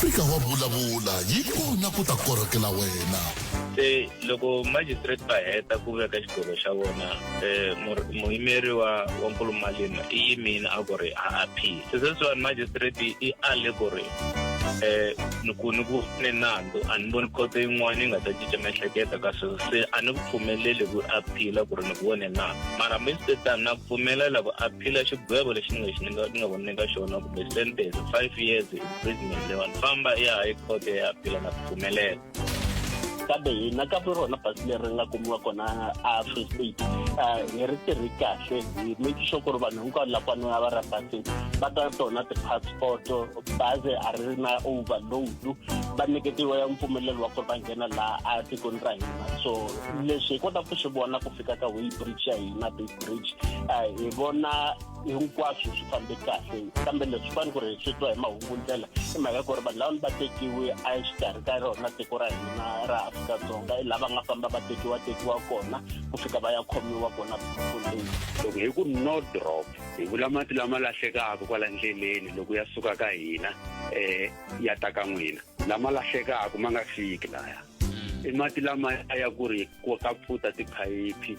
Afrika wa vulavula yi kona ku ta korhokela wena. Se loko magistrate va heta ku veka xigwevo xa vona um muyimeri wa wa nkulumalima i yimile a ku ri a appeal. Se sweswiwani magistrate i ale ku ri um ni ku ni ku ni nandzu a ni voni khoto yin'wana yi nga ta cinca miehleketo ka sweswo, se a ni ku pfumeleli ku aphila ku ri ni ku vone nandzu. Mara hambi swi te tano na ku pfumelela ku aphila xigwevo lexi ni nga xi ni nga ni nga ku nyika xona kumbe sentence 5 years imprisonment leyiwani, famba i ya high court ya aphila, na ku pfumelela. Kambe hina ka rona bazi leri nga kumiwa kona a Free State, hi ri tirhi kahle, hi make sure ku ri vanhu hinkwavo lakwani a va ri basini va ta tona ti-passport, bazi a ri na overload, va nyiketiwa ya mpfumelelo wa ku ri va nghena laha a tikweni ra hina. So leswi hi kotaka ku swi vona ku fika ka weigh bridge ya hina, Beit Bridge, hi vona hinkwaswo swi fambe kahle. Kambe leswi fani ku ri hi swi twa hi mahungu ndlela i mhaka ku ri vanhu lava va tekiwe exikarhi ka rona tiko ra hina ra Afrika-Dzonga, i lava nga famba va tekiwa tekiwa kona ku fika va ya khomiwa kona Bloemfontein. Loko hi ku no drop, hi vula mati lama lahlekaka kwala ndleleni loko ya suka ka hina ya ta ka n'wina, lama lahlekaka ma nga fiki laya. I mati lama ya ku ri ku ka pfuta tiphayiphi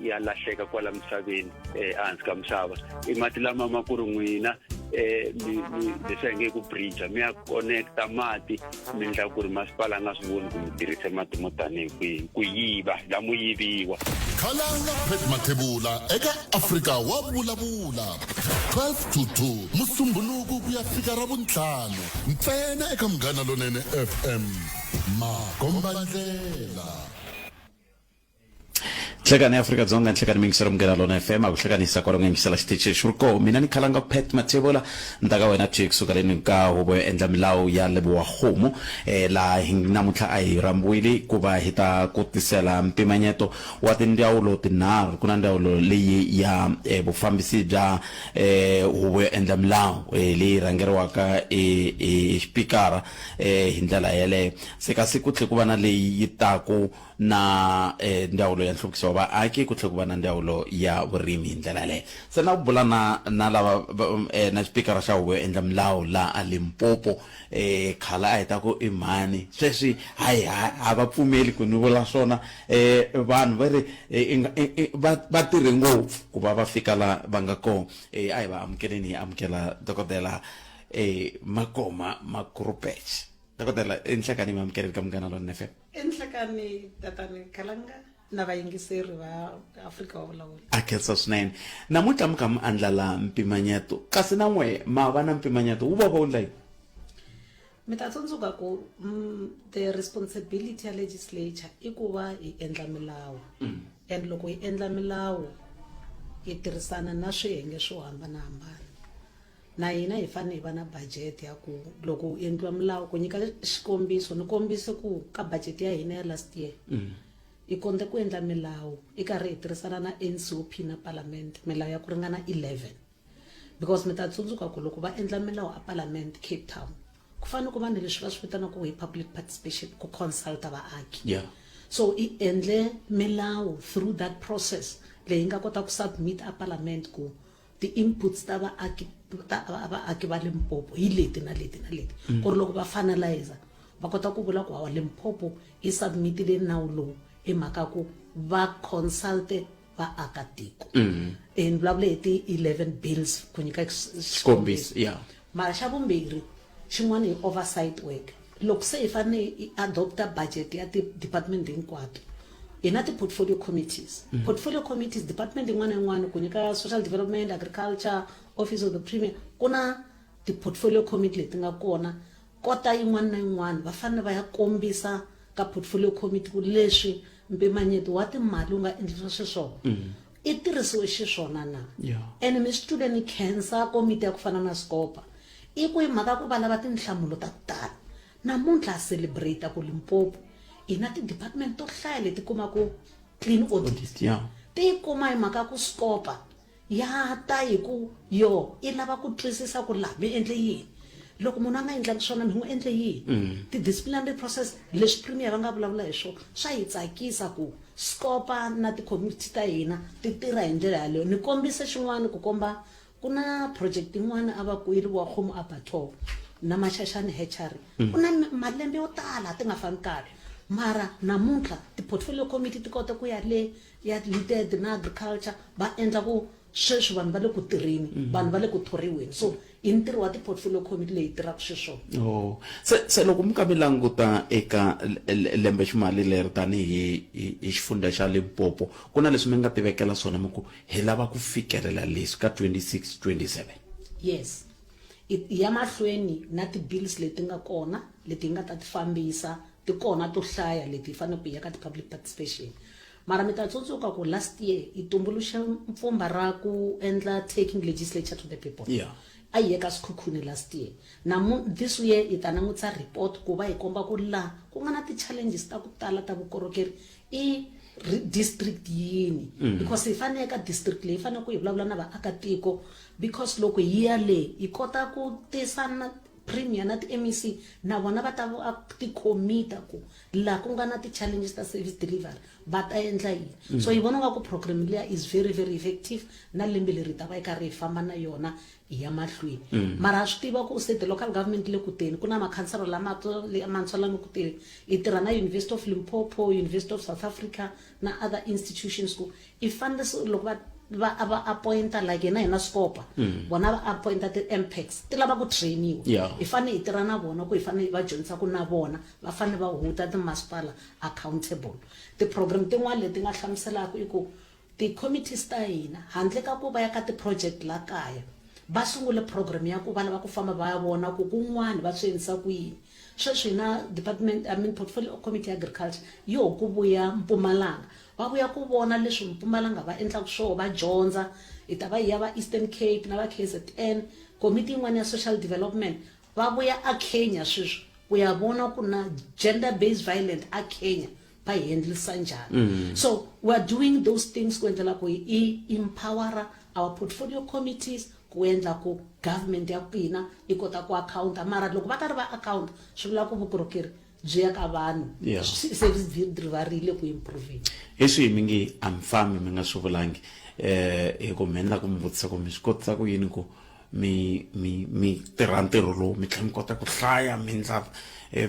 ya lahleka kwala misaveni, ehansi ka misava. I mati lama ma ku ri n'wina mi leswi hi nge ku bridge, mi ya connecta mati, mi endla ku ri masipala a nga swi voni ku mi tirhise mati mo tanihi kwihi, ku yiva lamo yiviwa. Khalanga Pat Mathebula eka Afrika wa vulavula 12 to 2 Musumbhunuku ku ya fika Ravuntlhanu ntsena eka Munghana Lonene FM. Makombandlela. Nhlekani ya Afrika-Dzonga, nhlekani miyingiselo Munghana Lona FM, a ku hlekanisa kwalo nga yingisela xitichi lexi ri koho. Mina ni khalanga Pat Mathebula, ni ta ka wena thwi kusuka leni ka huvo yo endla milawu ya Lebowa-Kgomo, laha hi namuntlha a hi rhambiwile ku va hi ta ku tisela mpimanyeto wa tindzawulo tinharhu. Ku na ndzawulo leyi ya vufambisi bya huvo yo endla milawu leyi rhangeriwaka hi xipikara hi ndlela yeleyo. Se kasi ku tlhe ku va na leyi yi taku na ndzawulo ya nhluvukiso wa vaaki, ku tlhe ku va na ndzawulo ya vurimi hi ndlela yaleyo. Se na ku bula na na lava na xipikara xa huvo yo endla milawu laha a Limpopo, khala a hi ta ku i mhani sweswi, hayi a va pfumeli ku ni vula swona. Vanhu va ri va tirhe ngopfu ku va va fika la va nga kona. A hi va amukeleni, hi amukela dokodela Makoma Makhurupetje. Dokodela, i nhlekani mi amukeleni ka Munghana Lonene FM. I nhlekani tatani Khalanga na vayingiseri va Afrika wa vulavula. A khensa swinene. Namuntlha mi kha mi andlala mpimanyeto, kasi na n'we ma va na mpimanyeto wu va va wu endla yini? Mi ta tsundzuka ku the responsibility ya legislature i ku va hi endla milawu. And loko hi endla milawu hi tirhisana na swiyenge swo hambanahambana. Na hina hi fanele hi va na budget ya ku loko u endliwa milawu. Ku nyika xikombiso, ni kombise ku ka budget ya hina ya last year hi konde ku endla milawu i karhi hi tirhisana na NCOP na Parliament, milawu ya ku ringana 11, because mi ta tsundzuka ku loko va endla milawu a Parliament Cape Town ku fanele ku va ni leswi va swi vitanaka hi public participation, ku consulta vaaki. So i endle milawu through that process leyi nga kota ku submit a Parliament ku ti-inputs ta vaaki ta vaaki va Limpopo hi leti na leti na leti, ku ri loko va finalize va kota ku vula ku hawa Limpopo yi submitile nawu lowu hi mhaka ku va consulte vaakatiko. Ni vulavule hi ti-11 bills ku nyika xikombiso. Mara xa vumbirhi xin'wana hi oversight work. Loko se hi fanele hi adopta budget ya ti-department hinkwato, hi na ti-portfolio committees. Portfolio committees, department yin'wana na yin'wana, ku nyika social development, agriculture, office of the premier, ku na ti-portfolio committee leti nga kona. Kota yin'wana na yin'wana va fanele va ya kombisa ka portfolio committee ku leswi mpimanyeto wa timali wu nga endlisiwa xiswona, i tirhisiwe xiswona na. Ene mi swi twile ni khensa komiti ya ku fana na Scopa, i ku hi mhaka ku va lava tinhlamulo ta ku tala. Namuntlha ha celebrate ku Limpopo hi na ti-department to hlaya leti kumaka clean audit. Audit, yeah. Ti yi kuma hi mhaka ku Scopa ya ta hi ku yo i lava ku twisisa ku laha mi endle yini, loko munhu a nga endlangi swona mi n'wi endle yini, ti-disciplinary process leswi premier va nga vulavula hi swona. Swa hi tsakisa ku Scopa na ti-community ta hina ti tirha hi ndlela yaleyo. Ni kombise xin'wana ku komba ku na project yin'wana a va ku yi ri Wakgomo Abattoir. na Mashashani Hatchery ku na malembe yo tala ti nga fambi kahle mara namuntlha ti-portfolio committee ti kota ku ya le ya leaded na agriculture va endla ku sweswi vanhu va le ku tirheni vanhu va le ku thoriweni so i ntirho wa ti-portfolio committee leyi tirhaka xiswona. Oh. Se, se loko mi ka mi languta eka lembe ximali leri tanihi hi, hi xifundza xa Limpopo, ku na leswi mi nga tivekela swona mi ku hi lava ku fikelela leswi ka 26, 27? Yes. I ya mahlweni na ti-bills leti nga kona leti hi nga ta ti fambisa ti kona to hlaya leti hi fanele ku ya ka ti-public participation. Mara mi ta tsundzuka ku last year hi tumbuluxe mpfhumba ra ku endla taking legislature to the people. Yeah. A hi ye ka Sekhukhune last year. Namu this year hi ta langutisa report ku va hi komba ku la ku nga na ti-challenges ta ku tala ta vukorhokeri i district yini. Because hi fanele ka district leyi hi fanele ku hi vulavula na vaakatiko because loko hi ya le hi kota ku tisa na premier na ti-MEC na vona va ta va ti commit-a ku laha ku nga na ti-challenges ta service delivery va ta endla yini. So hi vona nga ku program liya is very very effective na lembe leri hi ta va yi karhi hi famba na yona hi ya mahlweni. Mara ha swi tiva ku se ti-local government le ku teni ku na makhansara lamantshwa lama ku teni hi tirha na University of Limpopo, University of South Africa na other institutions ku i fanele se loko va va va appointa like hina hi na scopa vona va appointa ti-mpex ti lava ku trainiwa. Hi fanele hi tirha na vona ku hi fanele hi va dyondzisa ku na vona va fanele va huta timasipala accountable. Ti-program tin'wana leti nga hlamuselaka i ku ti-committees ta hina handle ka ku va ya ka ti-project la kaya va sungule program ya ku va lava ku famba va ya vona ku kun'wana va swi endlisa ku yini. Sweswi hi na department, I mean portfolio committee ya agriculture yo ku vuya Mpumalanga va vuya ku vona leswi Mpumalanga va endlaka swona va dyondza. Hi ta va hi ya va Eastern Cape na va KZN, komiti yin'wana ya social development va vuya a Kenya sweswi ku ya vona ku na gender based violent a Kenya va hi endlisa njhani. So we are doing those things ku endlela ku hi empowera our portfolio committees ku endla ku government ya hina yi kota ku accounta. Mara loko va karhi va account swi vula ku vukorhokeri byi ya ka vanhu. Service delivery yi le ku improveni. Hi swihi mi nge a mi fambi mi nga swi vulangi hi ku me ni lava ku mi vutisa ku mi swi kotisa ku yini ku mi mi mi tirha ntirho lowu mi tlhela mi kota ku hlaya mi ndla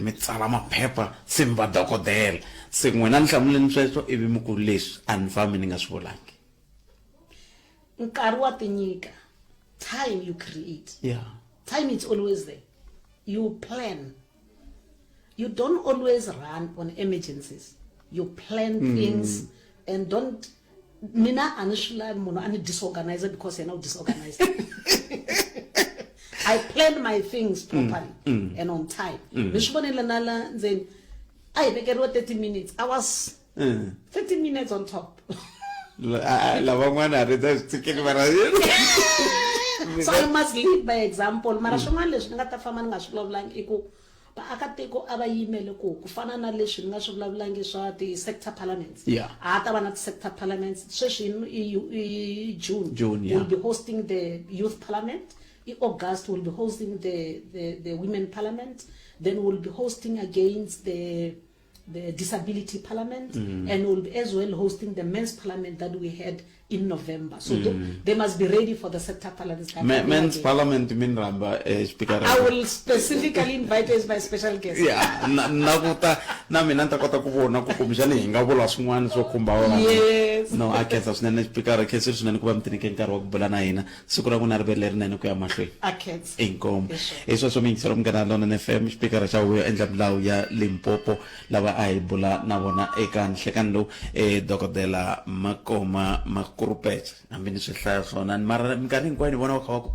mi tsala maphepha se mi va dokodela se n'wina ni hlamuleni sweswo ivi mi ku leswi a ni fambi ni nga swi vulangi. Nkarhi wa tinyika, time you create. Time is always there. You plan. You don't always run on emergencies. You plan things and don't mina a ni swi lavi munhu a ni disorganize because yena u disorganize. I plan my things properly and on time. Ni swi vonile na la ndzeni a hi vekeriwe 30 minutes. I was 30 minutes on top. Lavan'wana a ri ta swi tshikeli mara So I must lead by example. Mara swin'wana leswi ni nga ta famba ni nga swi vulavulangi i ku vaakatiko a va yimele ku ku fana na leswi ni nga swi vulavulangi swa ti-sector parliaments. A ta va na ti-sector parliaments sweswi hi June. June, yeah. We'll be hosting the youth parliament. In August we'll be hosting the women parliament. Then we'll be hosting against the disability parliament, and we'll be as well hosting the men's parliament that we had in November. So they must be ready for the sector parliaments. Men's parliament mi ni rhamba speaker. I will specifically invite as my special guest. Yeah, na ku ta na mina ni ta kota ku vona ku kumbexani hi nga vula swin'wana swo khumba vavanuna. Yes. No, a khensa swinene speaker, khensa swinene ku va mi tinyike nkarhi wa ku bula na hina. Siku ra n'wina ri ve lerinene ku ya mahlweni. A khensa. Inkomu. Hi swona. Hi sweswo mi yingisela Munghana Lonene FM, xipikara xa Huvo yo Endla Milawu ya Limpopo, lava a hi bula na vona eka nhlekani lowu, e Dokodela Makoma Makurupece. Hambi ni swi hlaya swona, mara minkarhi hinkwayo ni vona va kha va ku,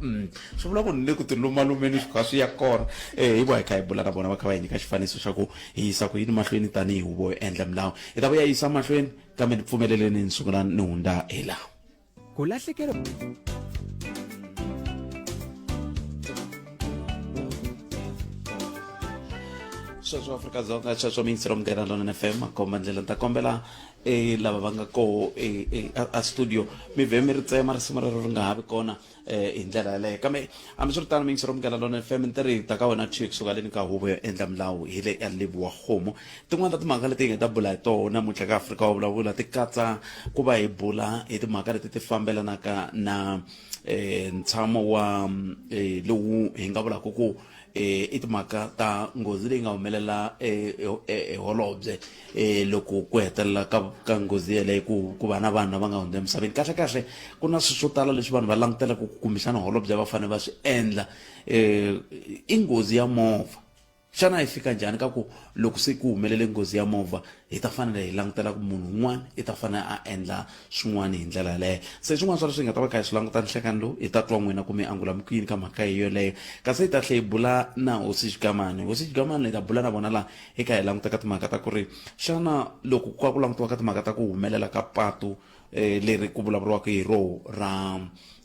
swi vula ku ni le ku tilumalumeni swi kha swi ya kona. E, hi vo hi kha hi bula na vona va kha va hi nyika xifaniso xa ku hi yisa ku yini mahlweni tanihi Huvo yo Endla Milawu. Hi ta vuya hi yisa mahlweni, kambe ni pfumeleleni ni sungula ni hundza hi laha. Ku lahlekeriwa Sweswo Afrika-Dzonga, sweswo miyingiselo Munghana Lonene FM, makomba ndlela. Ni ta kombela e lava va nga koho e, e, a studio mi vhe mi ri tsema risimu rero ri nga ha vi kona hi ndlela yaleyo. Kambe hambiswiritano miyingiselo Munghana Lonene FM, ni ti ri ta ka wena Chief kusuka leni ka huvo yo endla milawu hi le ya Lebowakgomo. Tin'wana ta timhaka leti hi nga ta bula hi tona namuntlha ka Afrika wa Vulavula ti katsa ku va hi bula hi timhaka leti ti fambelanaka na ntshamo wa lowu hi nga vulaka ku eh i timhaka ta nghozi leyi nga humelela eh, eh, eh, holobye eh loko ku hetelela ka ka nghozi yeleyo ku ku va na vanhu lava nga hundza emisaveni kahle kahle ku na swilo swo tala leswi vanhu va langutelaka ku kumbexana holobye va fanele va swi endla eh i nghozi ya movha Xana hi fika njhani ka ku loko se ku humelele nghozi ya movha hi ta fanele hi langutela ku munhu un'wana i ta fanele a endla swin'wana hi ndlela yaleyo? Se swin'wana swa leswi hi nga ta va kha hi swi languta nhlekani lowu hi ta twa n'wina ku mi angula mi ku yini ka mhaka hi yoleyo. Kasi hi ta tlhe hi bula na hosi Xigamani. Hosi Xigamani hi ta bula na vona laha hi kha hi languta ka timhaka ta ku ri xana loko ku ka ku langutiwa ka timhaka ta ku humelela ka patu eh, leri ku vulavuriwaka hi roho ra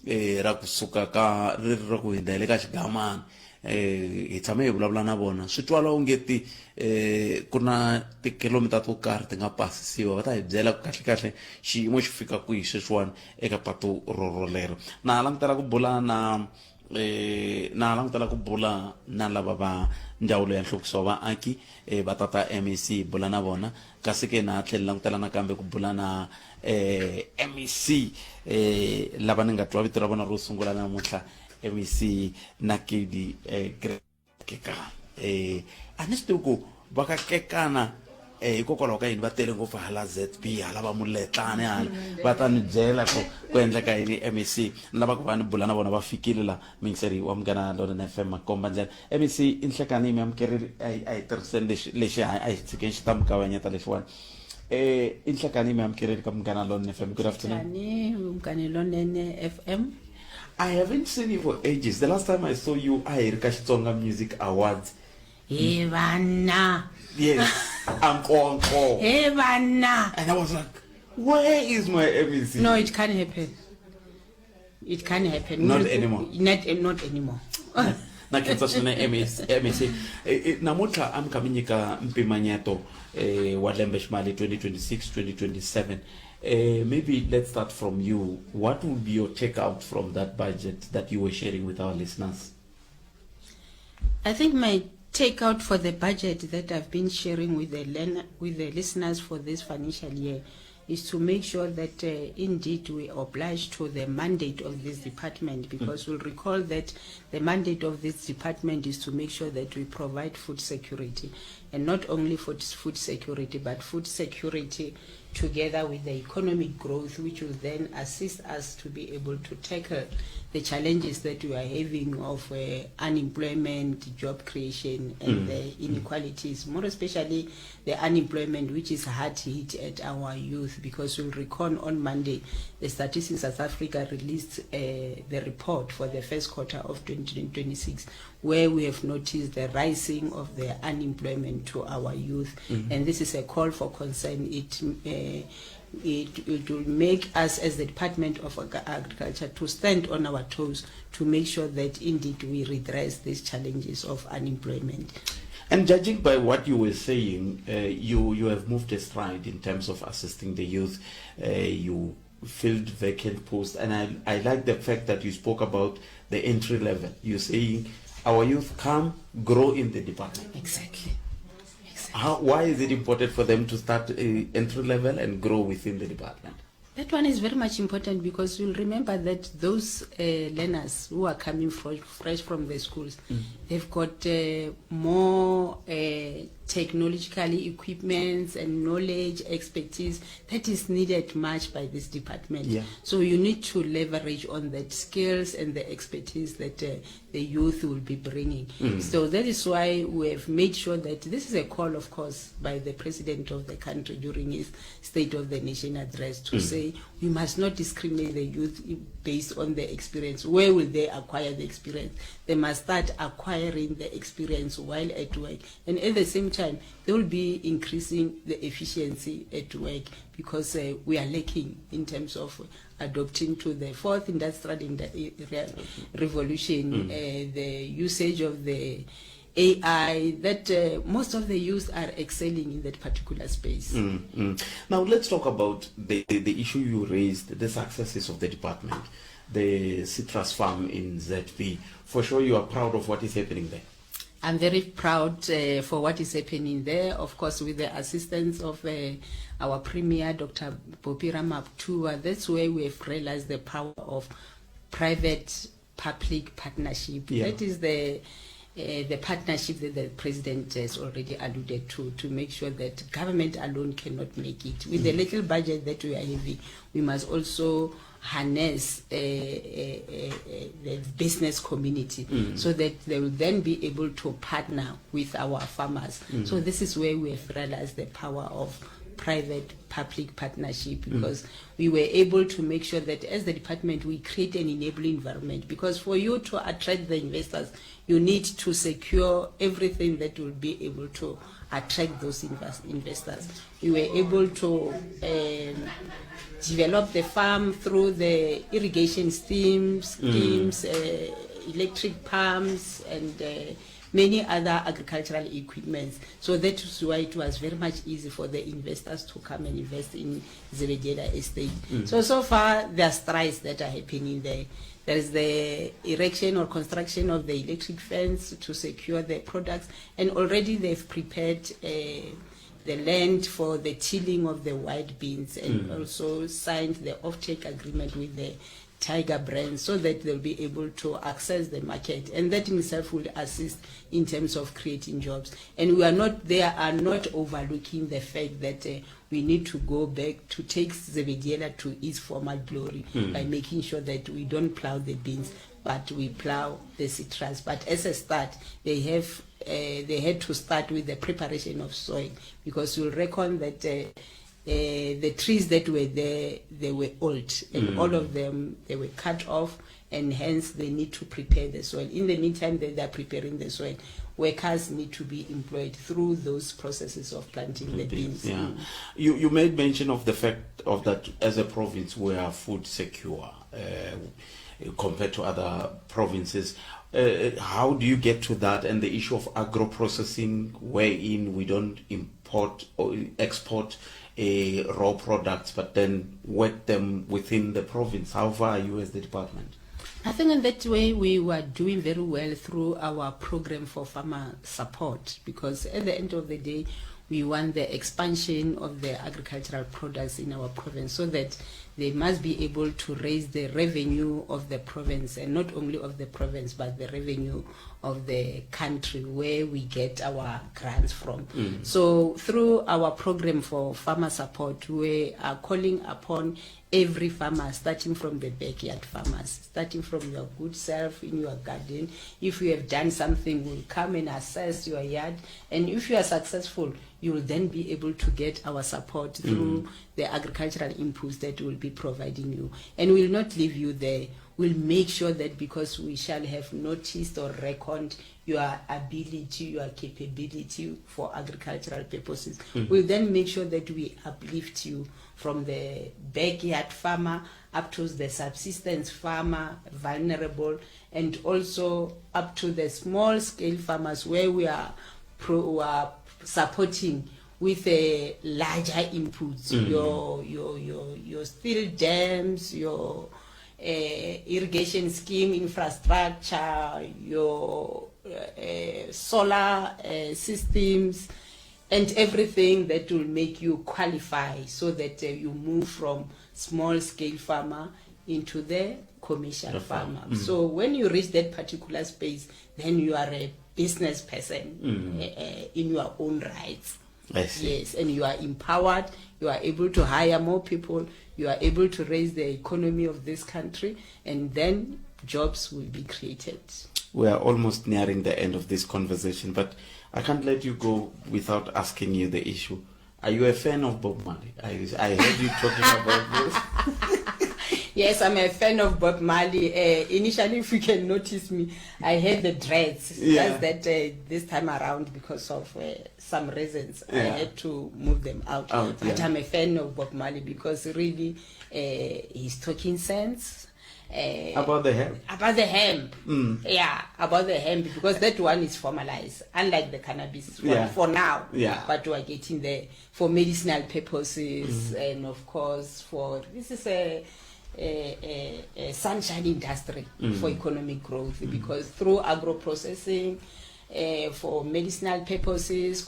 eh, ra kusuka ka ri ra ku hundza hi le ka Xigamani eh hi tshame hi vulavula na vona swi twala onge ti eh ku na tikilomita to karhi ti nga pasisiwa va ta hi byela ku kahle kahle xiyimo xi fika kwihi sweswiwani eka patu rorolero na ha langutela ku bula na eh na ha langutela ku bula na lava va ndzawulo ya nhluvukiso wa vaaki eh va tata MEC bula na vona kasi ke na tlhela langutela nakambe ku bula na eh MEC eh lava ni nga twa vito ra vona ro sungula namuntlha MEC na KD eh, Kekana eh a ni swi tivi ku va ka Kekana eh hikokwalaho ka yini va tele ngopfu hala ZB hala va Muletlane hala va ta ni byela ku ku endleka yini MEC ni lava ku va ni bula na vona va fikile la muyingiseri wa Munghana Lonene FM makomba ndlela MEC i nhlekani mi amukerile a hi a hi tirhiseni lexi lexi a hi tshikeni xi ta mi kavanyeta lexiwani eh i nhlekani mi amukerile ka Munghana Lonene FM good afternoon Munghana Lonene FM I haven't seen you for ages. The last time I saw you, a hi ri ka Xitsonga Music Awards. He vana. Yes, Ankonko. He vana. And I was like, where is my MEC? No, it can't happen. It can't happen. Not anymore. Not, not anymore. na khensa swinene MEC MEC eh, eh, namuntlha a mi kha mi nyika mpimanyeto eh, wa lembe ximali 2026 2027 Uh, maybe let's start from you. What would be your takeout from that budget that you were sharing with our listeners? I think my takeout for the budget that I've been sharing with the learner, with the listeners for this financial year is to make sure that uh, indeed we oblige to the mandate of this department because mm. we'll recall that the mandate of this department is to make sure that we provide food security and not only food, food security but food security together with the economic growth, which will then assist us to be able to tackle the challenges that we are having of uh, unemployment, job creation, and mm. the inequalities, more especially the unemployment, which is hard hit at our youth, because you'll recall on Monday, the Statistics South Africa released uh, the report for the first quarter of 2026, where we have noticed the rising of the unemployment to our youth. Mm -hmm. And this is a call for concern. It, uh, it, it will make us as the Department of Agriculture to stand on our toes to make sure that indeed we redress these challenges of unemployment. And judging by what you were saying, uh, you, you have moved a stride in terms of assisting the youth. Uh, you filled vacant posts. And I, I like the fact that you spoke about the entry level. You're saying our youth come, grow in the department. Exactly. exactly. How, why is it important for them to start uh, entry level and grow within the department? That one is very much important because you'll remember that those uh, learners who are coming fresh, fresh from the schools, mm. they've got uh, more uh, technologically equipments and knowledge, expertise that is needed much by this department. Yeah. So you need to leverage on that skills and the expertise that uh, the youth will be bringing. Mm. So that is why we have made sure that this is a call, of course, by the president of the country during his State of the Nation address to mm. say we must not discriminate the youth based on their experience. Where will they acquire the experience? They must start acquiring the experience while at work. And at the same time, they will be increasing the efficiency at work because uh, we are lacking in terms of adopting to the fourth industrial revolution, mm. uh, the usage of the AI, that uh, most of the youth are excelling in that particular space. Mm, mm. Now let's talk about the, the, the issue you raised, the successes of the department, the citrus farm in ZB. For sure you are proud of what is happening there. I'm very proud uh, for what is happening there. Of course, with the assistance of uh, our Premier, Dr. Phophi Ramathuba, that's where we have realized the power of private-public partnership. Yeah. That is the the partnership that the president has already alluded to, to make sure that government alone cannot make it. With the little budget that we are having, we must also harness the business community so that they will then be able to partner with our farmers. So this is where we have realized the power of private-public partnership, because we were able to make sure that as the department we create an enabling environment, because for you to attract the investors, you need to secure everything that will be able to attract those investors. We were able to develop the farm through the irrigation schemes, electric pumps, and many other agricultural equipments. So that is why it was very much easy for the investors to come and invest in Zebediela Estate. So far there are strides that are happening there. There is the erection or construction of the electric fence to secure the products, and already they've prepared the land for the tilling of the white beans, and also signed the offtake agreement with the Tiger brand so that they'll be able to access the market, and that in itself will assist in terms of creating jobs. And we are not, they are not overlooking the fact that we need to go back to take Zebediela to its former glory by making sure that we don't plow the beans, but we plow the citrus. But as a start, they had to start with the preparation of soil, because you'll reckon that the trees that were there, they were old, and all of them, they were cut off, and hence they need to prepare the soil. In the meantime that they are preparing the soil, workers need to be employed through those processes of planting the beans. You made mention of the fact of that as a province we are food secure compared to other provinces. How do you get to that, and the issue of agro-processing, wherein we don't import or export raw products, but then work them within the province? How far are you as the department? I think in that way we were doing very well through our program for farmer support, because at the end of the day, we want the expansion of the agricultural products in our province so that they must be able to raise the revenue of the province, and not only of the province, but the revenue of the country where we get our grants from. So through our program for farmer support, we are calling upon every farmer, starting from the backyard farmers, starting from your good self in your garden. If you have done something, we'll come and assess your yard, and if you are successful, you will then be able to get our support through the agricultural inputs that we'll be providing you. And we'll not leave you there. We'll make sure that, because we shall have noticed or reckoned your ability, your capability for agricultural purposes, we'll then make sure that we uplift you from the backyard farmer up to the subsistence farmer, vulnerable, and also up to the small scale farmers where we are supporting with a larger inputs, your steel dams, your irrigation scheme infrastructure, your solar systems, and everything that will make you qualify so that you move from small scale farmer into the commercial The farm. farmer. So when you reach that particular space, then you are a business person in your own rights. I see. Yes, and you are empowered, you are able to hire more people, you are able to raise the economy of this country, and then jobs will be created. We are almost nearing the end of this conversation, but I can't let you go without asking you the issue. Are you a fan of Bob Marley? I heard you talking about this. Yes, I'm a fan of Bob Marley. Initially, if you can notice me, I had the dreads. Just that this time around, because of some reasons, I had to move them out. But I'm a fan of Bob Marley because really he's talking sense. About the hemp. About the hemp. Yeah, about the hemp, because that one is formalized, unlike the cannabis for now. But we are getting there for medicinal purposes, and of course for this is a sunshine industry for economic growth, because through agro-processing, for medicinal purposes,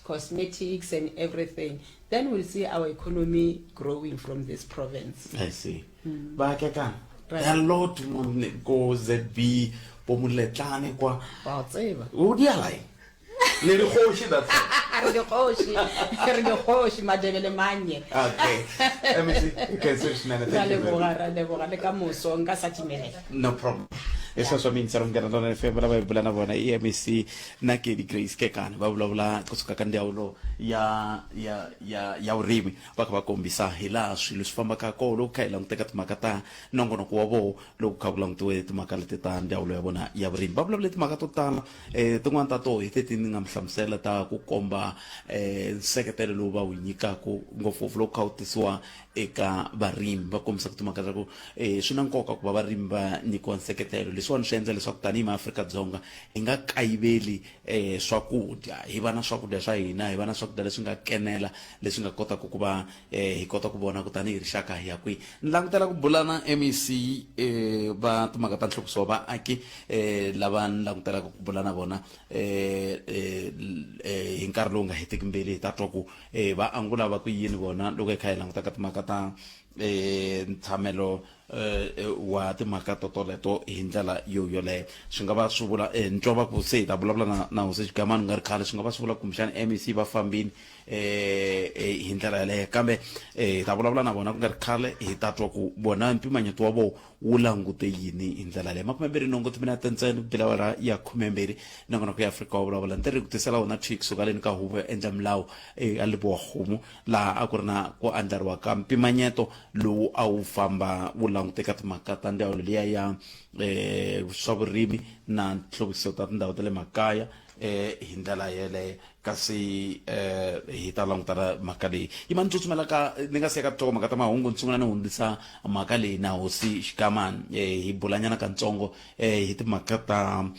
cosmetics and everything, then we'll see our economy growing from this province. I see. Ba ke kang? There are a lot more go ZB, Bo Moletlane kwa. Wa tseba. O diala eng? Le dikgoši that's all. Re dikgoši, re dikgoši Madebele manye. Okay. MEC, okay, so swinene. Ra Thank you. leboga, ra leboga le ka moso nka sa timelela. No problem. E sweswo mi yingisela Munghana Lonene FM lava hi bula na vona i MEC Nakedi Grace Kekana va vulavula kusuka ka ndzawulo ya ya ya ya vurimi va kha va kombisa hi laha swilo swi fambaka kona loko kha hi languteka timhaka ta nongonoko wa voho loko kha ku langutiwe timhaka leti ta ndzawulo ya vona ya vurimi va vulavule timhaka to tala um tin'wani ta toho hi teti ni nga mi hlamusela ta ku komba um nseketelo lowu va wu nyikaku ngopfungopfu loko kha wu tisiwa eka varimi va kombisa ku timhaka ta ku um swi na nkoka ku va varimi va nyikiwa nseketelo leswiwani swi endla leswaku tanihi maAfrika-Dzonga hi nga kayiveli um swakudya hi va na swakudya swa hina hi va na swakudya leswi nga kenela leswi nga kotaka ku va um hi kota ku vona ku tanihi rixaka hi ya kwihi ni langutela ku bula na MEC um va timhaka ta nhluvukiso wa vaaki um lava ni langutelaka ku bula na vona um hi nkarhi lowu nga hetiki mbilu hi ta twa ku um va angula va ku yini vona loko hi kha hi languta ka timhaka ta um ntshamelo wa timhaka to toleto hi ndlela yo yoleyo swi nga va swi vula ni twa va ku se hi ta vulavula na na hosi Xigamani ku nga ri khale swi nga va swi vula kumbexana MEC va fambini hi ndlela yaleyo kambe hi ta vulavula na vona ku nga ri khale hi ta twa ku vona mpimanyeto wa vona wu langute yini hi ndlela leyo makumembirhi nhungu timinete ntsena ku bile awara ya khumembirhi nongonoko ya Afrika wa vulavula ni ri ku tisela wona thwi kusuka leni ka huvo yo endla milawu ya Lebowa-Kgomo laha a ku ri na ku andlariwa ka mpimanyeto lowu a wu famba wu languteka timhaka ta ndzawulo liya ya um swa vurimi na nhluvukiso ta tindhawu ta le makaya um hi ndlela yeleyo kasi um hi ta langutana mhaka leyi yi ma ni tsutsumela ka ni nga si ya ka tinhlokomhaka ta mahungu ni sungula ni hundzisa mhaka leyi na hosi Xikamani um hi bulanyana katsongo um hi timhaka ta um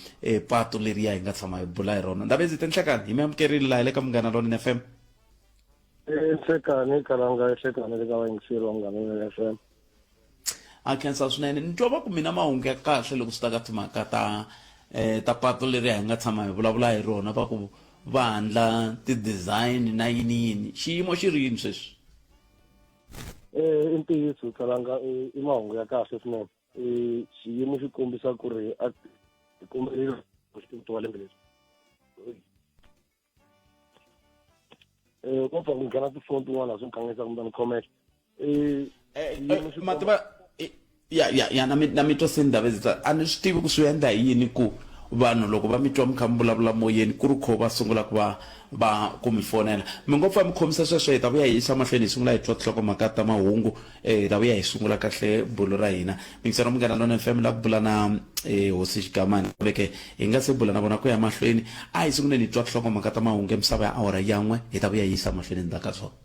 patu leriya hi nga tshama hi bula hi rona Ndabezi tinhlekani hi mi amukerile laha hi le ka Munghana Lonene FM. Nhlekani Kalanga nhlekani le ka vayingiseri va Munghana Lonene FM. A khensa swinene ni twa va ku mina mahungu ya kahle loko swi ta ka timhaka ta um ta patu leri hi nga tshama hi vulavula hi rona va ku va handla ti-design na yini yini xiyimo xi ri yini sweswi I ntiyiso Kalanga i mahungu ya kahle swinene xiyimo xi kombisa ku ri a hi kombelile wa lembe leri eh ko pfa ku nghena tifoni tin'wana swi nkanganyisa kumbe ni khomeka eh, eh, eh mativa ya ya ya na mi na mi twa se ndaba ezitsa a ni swi tivi ku swi endla hi yini ku vanhu loko va mi twa mi kha mi vulavula moyeni ku ri kho va sungula ku va va ku mi fonela mi ngo pfa mi khomisa sweswo hi ta vuya hi yisa mahlweni hi sungula hi twa tinhlokomhaka ta mahungu eh hi ta vuya hi sungula kahle bulo ra hina mingisero munghana lona fm la ku bula na eh, hosi xigamani veke hi nga se bula na vona ku ya mahlweni a hi sunguleni hi twa tinhlokomhaka ta mahungu ya misava ya awara yan'we hi ta vuya hi yisa mahlweni endzhaku ka swona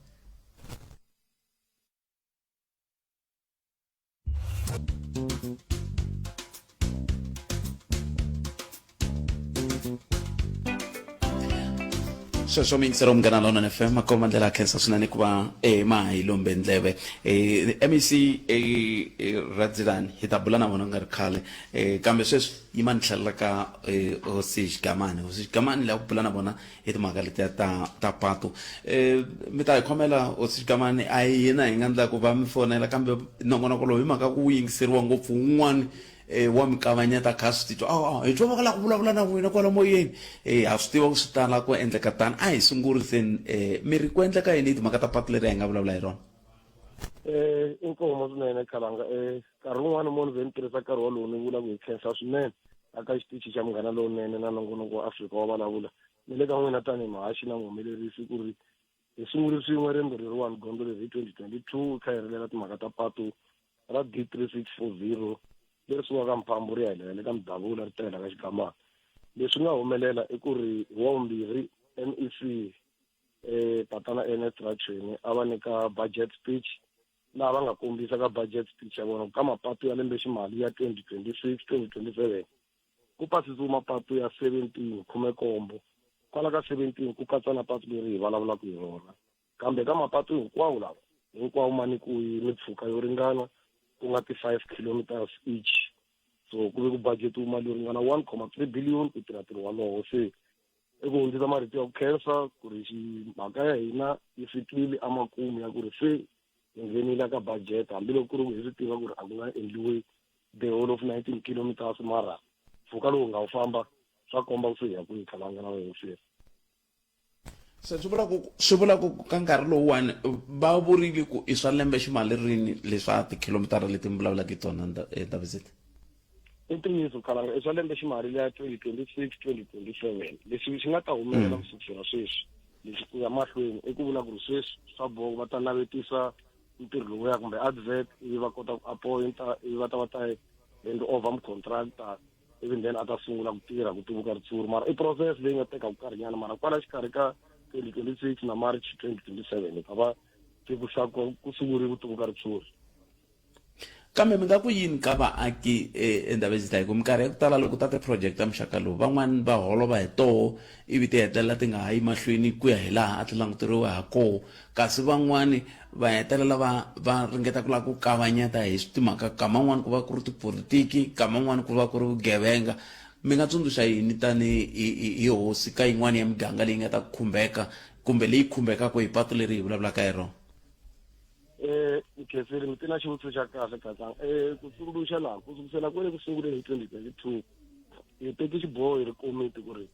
Sweswo mi yingisela Munghana Lonene FM makomba ndlela ya khensa swinene ku va eh, ma hi lombe ndleve eh, MEC eh, eh, Radzilani hi ta bula na vona ku nga ri khale eh, kambe sweswi yi ma ni tlhelela ka eh, hosi Xigamani hosi Xigamani la ku bula na vona hi timhaka letiya ta ta patu eh, mi ta hi khomela hosi Xigamani a hi hina hi nga ndla ku va mi fonela kambe nongonoko lowu hi mhaka ku wu yingiseriwa ngopfu wun'wani eh, wa mi kavanyeta kha swi titwa oh, oh, hi twa va la ku vulavula na n'wina kwala moyeni eh, ha swi tiva ku swi tala ku endleka tani a hi sunguriseni eh, mi ri ku endleka yini hi timhaka ta patu leri hi nga vulavula hi rona Eh inkomo swinene khalanga eh nkarhi wun'wani mo ni ze ni tirhisa nkarhi wolowo ni vula ku hi khensa swinene aka xitichi xa munghana lowunene na nongonoko wa Afrika wa vulavula ni le ka n'wina tanihi muhaxi na muhumelerisi ku ri hi sungule swin'we riendzo leriwani gondzo leri hi 2022 kha hi rilela timhaka ta patu ra D3640 leri sukaka Mphambo ri ya helela le ka Mudavula ri ta hela ka Xigamana. Leswi nga humelela i ku ri hi Wavumbirhi MEC eh tatana Ernest Ratshweni a va nyika budget speech laha va nga kombisa ka budget speech ya vona ka mapatu ya lembe ximali ya 2026 2027 ku pasisiwe mapatu ya 17 khumekombo kwala ka 17 ku katsa na patu leri hi vulavulaka hi rona kambe ka mapatu hinkwawo lawa hinkwawo ma nyikiwe mimpfhuka yo ringana ku nga ti-5 kilometers each so ku ve ku budgetiwe mali yo ringana 1,3 billion ku tirha ntirho walowo se i ku hundzisa marito ya ku khensa ku ri mhaka ya hina yi fikile emakumu ya ku ri se hi nghenile ka budget hambiloko ku ri ku hi swi tiva ku ri a ku nga endliwi the whole of 19 kilometers mara Mpfhuka lowu nga wu famba swa komba ku se hi ya kwihi Khalanga na vayingiseri. Se swi vula ku swi vula ku ka nkarhi lowuwani va vurile ku i swa lembe ximali rini leswa tikhilomitara leti mi vulavulaka hi tona Ndabezitha? I ntiyiso Khalanga, i swa lembe ximali leya 2026 2027. Leswi swi nga ta humelela ku sukisela sweswi leswi ku ya mahlweni i ku vula ku ri sweswi swa boha va ta navetisa ntirho lowuya kumbe advert ivi va kota ku appointa ivi va ta va ta hand over mucontractor ivi then a ta sungula ku tirha ku tuvuka ritshuri mara i process leyi nga tekaka nkarhinyana mara kwala xikarhi ka 2026 na March 2027 hi ta va se ku ku sunguriwe ku tuvuka ritshuri. Kambe mi nga ku yini ka vaaki eNdabezitha? Hi ku minkarhi ya ku tala loko ta ti-project ta muxaka lowu, van'wani va holova hi toho ivi ti hetelela ti nga ha yi mahlweni ku ya hi laha a ti languteriwe ha koho, kasi van'wani va hetelela va va ringeta ku lava ku kavanyeta hi timhaka kama n'wani ku va ku ri tipolitiki, kama n'wani ku va ku ri vugevenga. Mi nga tsundzuxa yini tani hi hi hosi ka yin'wani ya miganga leyi nga ta khumbeka kumbe leyi khumbekaka hi patu leri hi vulavulaka hi rona? Eh, Nkhensile mi tina xivutiso xa kahle Katsang. Eh, ku tsundzuxa laha ku sukisela kwele ku sunguleni hi 2022 hi teke xiboho hi ri komiti ku ri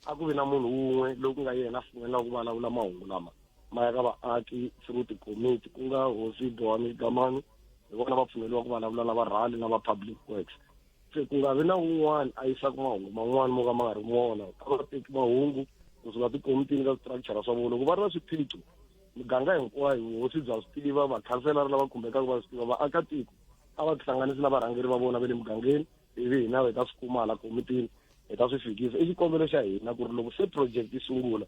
a ku vi na munhu wun'we loyi ku nga yena a pfumelelaka ku vulavula mahungu lama ma ya ka vaaki through tikomiti ku nga hosi Bohani Gamani hi vona va pfumeleriwa ku vulavula na va rally na va public works se ku nga vi na wun'wana a yisaka mahungu man'wana mo ka ma nga ri mona a va teki mahungu kusuka tikomitini ka structure swa vona loko va ri na swiphiqo miganga hinkwayo vuhosi bya swi tiva vakhanselara lava khumbekaka va swi tiva vaakatiko a va tihlanganisi na varhangeri va vona va le mugangeni ivi hina hi ta swi kuma hala komitini hi ta swi fikisa i xikombelo xa hina ku ri loko se project yi sungula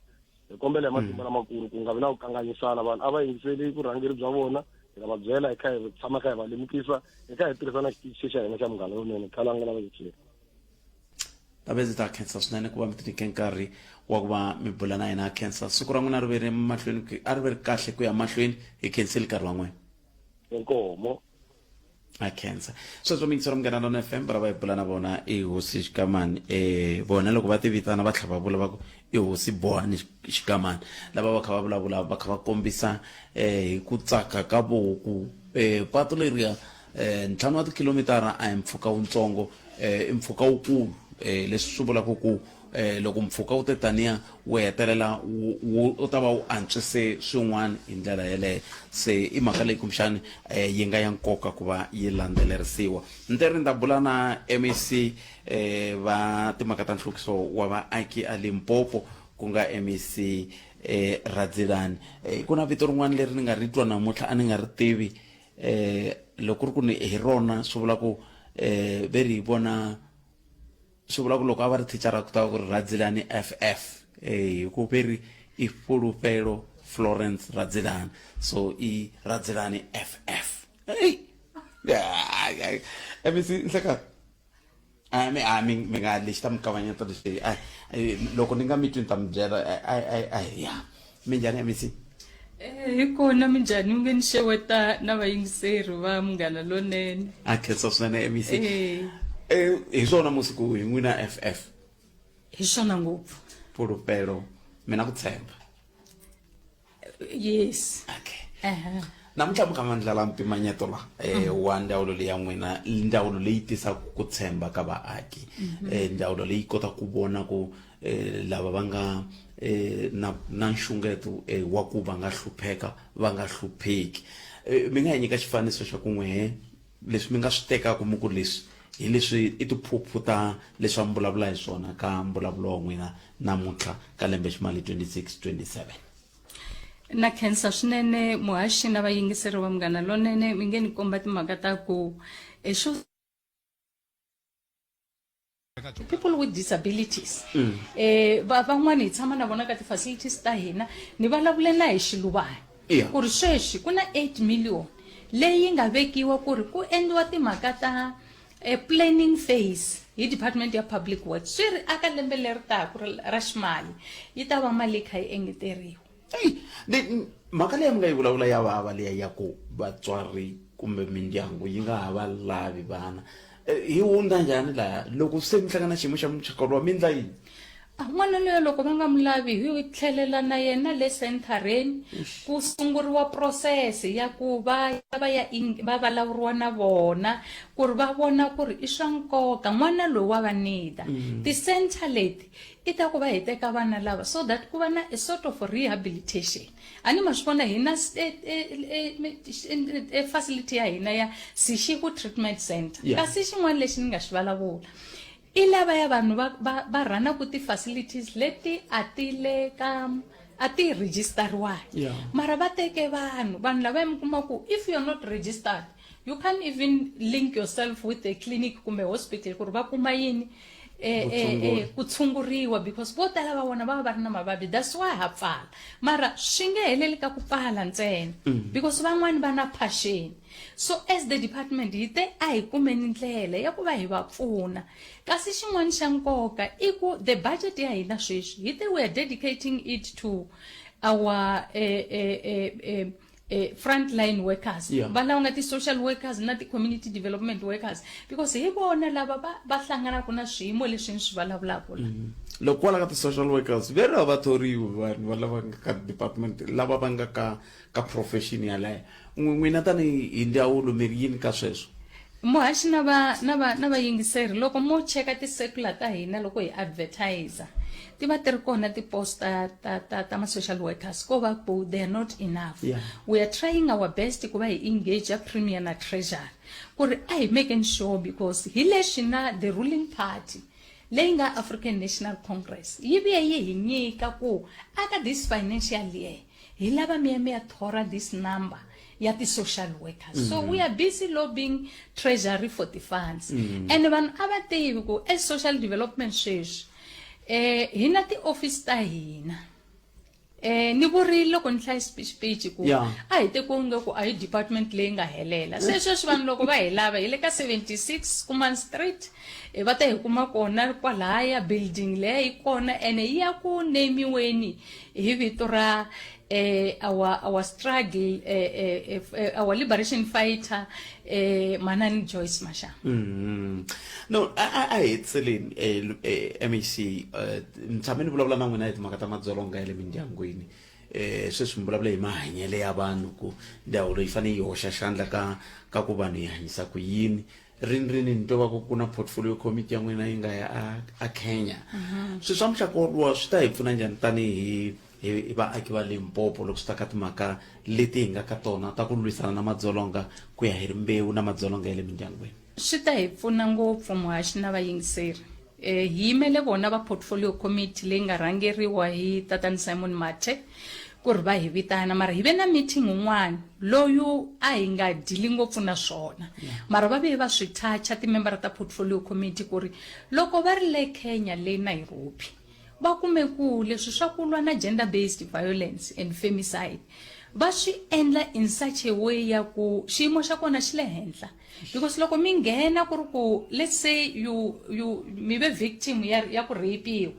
hi kombela hi matimba lamakulu ku nga vi na ku kanganyisana vanhu a va yingiseli vurhangeri bya vona hi ta va byela hi kha hi tshama kha hi va lemukisa hi kha hi tirhisa na xitichi xa hina xa munghana lonene khalanga na vayingiseri Ta ndzi ta khensa swinene ku va mi tinyike nkarhi wa ku va mi bula na hina. Ha khensa. Siku ra n'wina ri ve ri mahlweni a ri ve ri kahle ku ya mahlweni. Hi khensile nkarhi wa n'wina. Inkomo. Ha khensa. Sweswo miyingiseri Munghana Lona FM va va hi bula na vona i hosi Xikamani. Eh vona loko va ti vitana va tlhela va vula va ku i hosi Bohani Xikamani. Lava va kha va vulavula va kha va kombisa eh hi ku tsaka ka voho ku eh patu leriya eh ntlhanu wa tikhilomitara a hi mpfhuka wutsongo eh, i mpfhuka wukulu eh, leswi swi vulaka ku eh, loko mpfhuka wu te taniya wu hetelela wu ta va wu antswise swin'wana hi ndlela yeleyo se i mhaka leyi kumbexani eh, yi nga ya nkoka ku va yi landzelerisiwa ni te ri ni ta bula na mec eh, va timhaka ta nhluvukiso wa vaaki a limpopo ku nga mec eh, radzilani eh, ku na vito rin'wana leri ni nga ri twa namuntlha a ni nga ri tivi eh loko ku ri ku ni hi rona swi vula ku eh ve ri hi vona swi vula ku loko a va ri thicara ku ta va ku ri Radzilani FF eh hi ku ve ri i Fhulufhelo Florence Radzilani so i Radzilani FF hey MEC Nhlekani a mi a mi mi nga lexi ta mi kavanyeta lexi a loko ni nga mi twi ni ta mi byela a a a ya minjhani MEC Eh, hi kona minjhani u nge ni xeweta na vayingiseri va munghana lonene a khensa swinene MEC eh. eh hi swona musi ku hi n'wina FF hi swona ngopfu Fhulufhelo mina ku tshemba yes okay uh-huh. namuntlha mi kha mi ndlela mpimanyeto la eh, mm. wa ndzawulo leyi ya n'wina ndzawulo leyi tisaka ku tshemba ka vaaki mm-hmm. eh, ndzawulo leyi kota ku vona ku eh, lava va nga eh, na, na nxungeto eh, wa ku va nga hlupheka va nga hlupheki eh, mi nga hi nyika xifaniso xa ku n'wehe leswi mi nga swi tekaka mi ku leswi hi leswi i tiphuphu ta leswi a mi vulavula hi swona ka mbulavulo wa n'wina namuntlha ka lembe ximali 26 27 Na khensa swinene muhaxi na vayingiseri va Munghana Lonene mi nge ni komba timhaka ta ku e xo people with disabilities mm. eh va van'wana hi tshama na vona ka ti-facilities ta hina ni vulavule na hi xiluvani yeah. ku ri sweswi ku na 8 million leyi nga vekiwa ku ri ku endliwa timhaka ta a planning phase hi department ya public works swi ri aka lembe leri taka ra ximali yi ta va mali yi kha yi engeteriwa Eyi, ni mhaka leyi mi nga yi vulavula ya vava liya ya ku vatswari kumbe mindyangu yi nga ha va lavi vana eh, hi hundza njhani laha loko se mi hlangana xiyimo xa muxaka lowa mi endla yini A n'wana loyo loko va nga mu lavi hi tlhelela na yena le senthareni ku sunguriwa process ya ku va ya va ya va vulavuriwa na vona ku ri va vona ku ri i swa nkoka n'wana loyi wa va need-a. Ti-centre leti i ta ku va hi teka vana lava so that ku va na a sort of rehabilitation. A ni ma swi vona hi na e facility ya hina ya Sishiku Treatment Centre. Kasi xin'wana lexi ni nga xi vulavula I lavaya vanhu va va va rhanaku ti-facilities leti a ti le ka a ti register-iwangi Yeah. mara va teke vanhu vanhu lavaya mi kuma ku if you're not registered you can't even link yourself with a clinic kumbe hospital ku ri va kuma yini Vutshunguri. ku tshunguriwa because vo tala va vona va va va ri na mavabyi that's why ha pfala mara swi nge heleli ka ku pfala ntsena because van'wani va na passion So as the department hi te a hi kumeni ndlela ya ku va hi va pfuna. Kasi xin'wana xa nkoka i ku the budget ya hina sweswi hi te we are dedicating it to our eh, eh, eh, eh, eh, frontline workers Yeah. va lava nga ti-social workers na ti-community development workers because hi vona lava va va hlanganaka na swiyimo leswi ni swi vulavulaka la loko kwala ka ti-social workers ve ri a va thoriwi vanhu va lava nga ka department lava va nga ka ka profession yaleyo n'wina tani hi ndzawulo mi ri yini ka sweswo muhaxi na va na va na vayingiseri loko mo cheka ti-circular ta hina loko hi advertiser ti va ti ri kona ti-post ta ta ta ta ma-social workers ko va ku they are not enough Yeah. we are trying our best ku va hi engage premier na treasury ku ri a hi making sure because hi leswi na the ruling party leyi nga African National Congress yi vuye yi hi nyika ku aka this financial year hi lava mi ya mi ya thora this number ya ti-social workers mm -hmm. so we are busy lobbying treasury for the funds mm -hmm. and vanhu a va tivi ku as social development sweswi eh hi na ti-office ta hina eh ni vurile loko ni hlaya speech ku Yeah. a hi tekiwa nge ku a hi department leyi nga helela se sweswi vanhu loko va hi lava hi le ka 76 Schoeman Street eh, va ta hi kuma kona kwalaya building leya yi kona ene yi ya ku name-iweni hi vito ra eh, our our struggle eh, eh, eh, our liberation fighter eh, Manani Joyce Mashama No a a a hi hetseleni eh, eh, MEC eh, ni tshame ni vulavula na n'wina hi timhaka ta madzolonga ya le mindyangwini eh sweswi mi vulavula hi mahanyelo ya vanhu ku ndzawulo yi fanele yi hoxa xandla ka ka ku vanhu hi hanyisa ku yini rini rini ni twa va ku ku na portfolio committee ya n'wina yi nga ya a a Kenya swilo swa muxaka woluwa swi ta hi pfuna njhani tanihi hi hi vaaki va Limpopo loko swi ta ka timhaka leti hi nga ka tona ta ku lwisana na madzolonga ku ya hi rimbewu na madzolonga ya le mindyangwini Swi ta hi pfuna ngopfu muhaxi na vayingiseri. Hi yimele vona va Portfolio Committee leyi nga rhangeriwa hi Tatana Simon Mathe ku ri va hi vitana mara hi ve na meeting wun'wana loyu a hi nga dili ngopfu na swona mara va vuye va swi touch-a timembara ta Portfolio Committee ku ri loko va ri le Kenya le Nairobi va kume ku leswi swa ku lwa na gender based violence and femicide va swi endla in such a way ya ku xiyimo xa kona xi le henhla because loko mi nghena ku ri ku let's say you you mi ve victim ya ya ku rape-iwa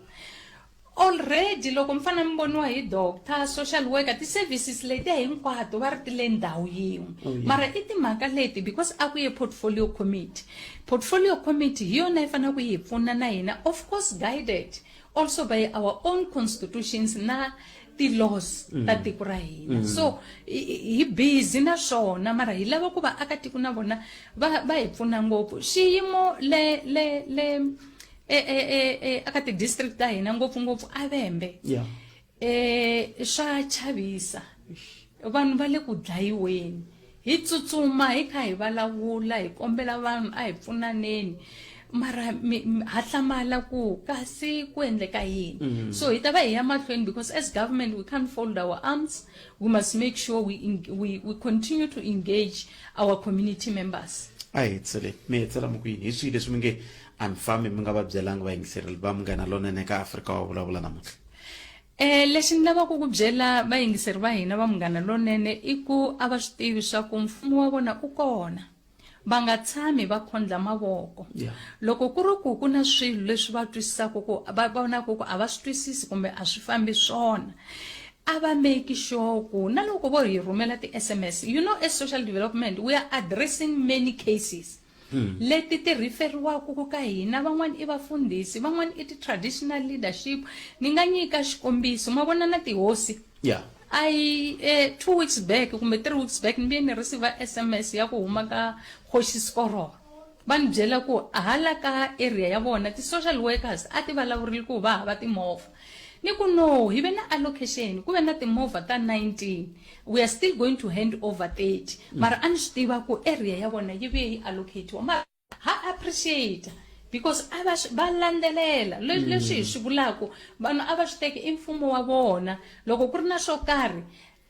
already loko mi fanele mi voniwa hi doctor social worker ti-services letiya hinkwato va ri ti le ndhawu yin'we Oh, yeah. mara i timhaka leti because a ku ye portfolio committee portfolio committee hi yona yi fanele ku yi hi pfuna na hina of course guided also by our own constitutions na ti-laws ta tiko ra hina so hi busy na swona mara hi lava ku vaakatiko na vona va va hi pfuna ngopfu xiyimo le le le e, e, e, e, aka ti-district ta hina ngopfungopfu a Vhembe Yeah. eh swa chavisa vanhu va le ku dlayiweni hi tsutsuma hi kha hi vulavula hi kombela vanhu a hi pfunaneni mara ha hlamala ku kasi ku endleka yini mm. so hi ta va hi ya mahlweni because as government we can't fold our arms we must make sure we, we, we continue to engage our community members a hi hetsele mi hetsela mi ku yini hi swihi leswi mi nge a mi fambi mi nga va byelanga vayingiseri va munghana lonene ka afrika wa vulavula namuntlha Eh lexi ni lavaka ku byela vayingiseri va hina va munghana lonene i ku a va swi tivi swa ku mfumo wa vona u kona va nga tshami va khondla mavoko Yeah. loko ku ri ku ku na swilo leswi va twisisaka ku va vonaka ku a va swi twisisi kumbe a swi fambi swona a va make sure ku na loko vo hi rhumela ti-sms you know as social development we are addressing many cases. Leti ti rhiferiwaka ku ka hina, van'wana i vafundhisi, van'wana i ti-traditional leadership. Ni nga nyika xikombiso, ma vona na tihosi. Yeah. I 2 weeks back kumbe 3 weeks back ni vuye ni receive SMS ya ku huma ka Kgoši Skororo. Va ni byela ku hala ka area ya vona ti-social workers a ti vulavurile ku va hava timovha. Ni ku no, hi ve na allocation, ku ve na timovha ta 19. We are still going to hand over 30. Mara a ni swi tiva ku area ya vona yi vuye yi allocate-iwa. Mara ha appreciate because a va swi va landzelela leswi hi swi vulaka, vanhu a va swi teki i mfumo wa vona. Loko ku ri na swo karhi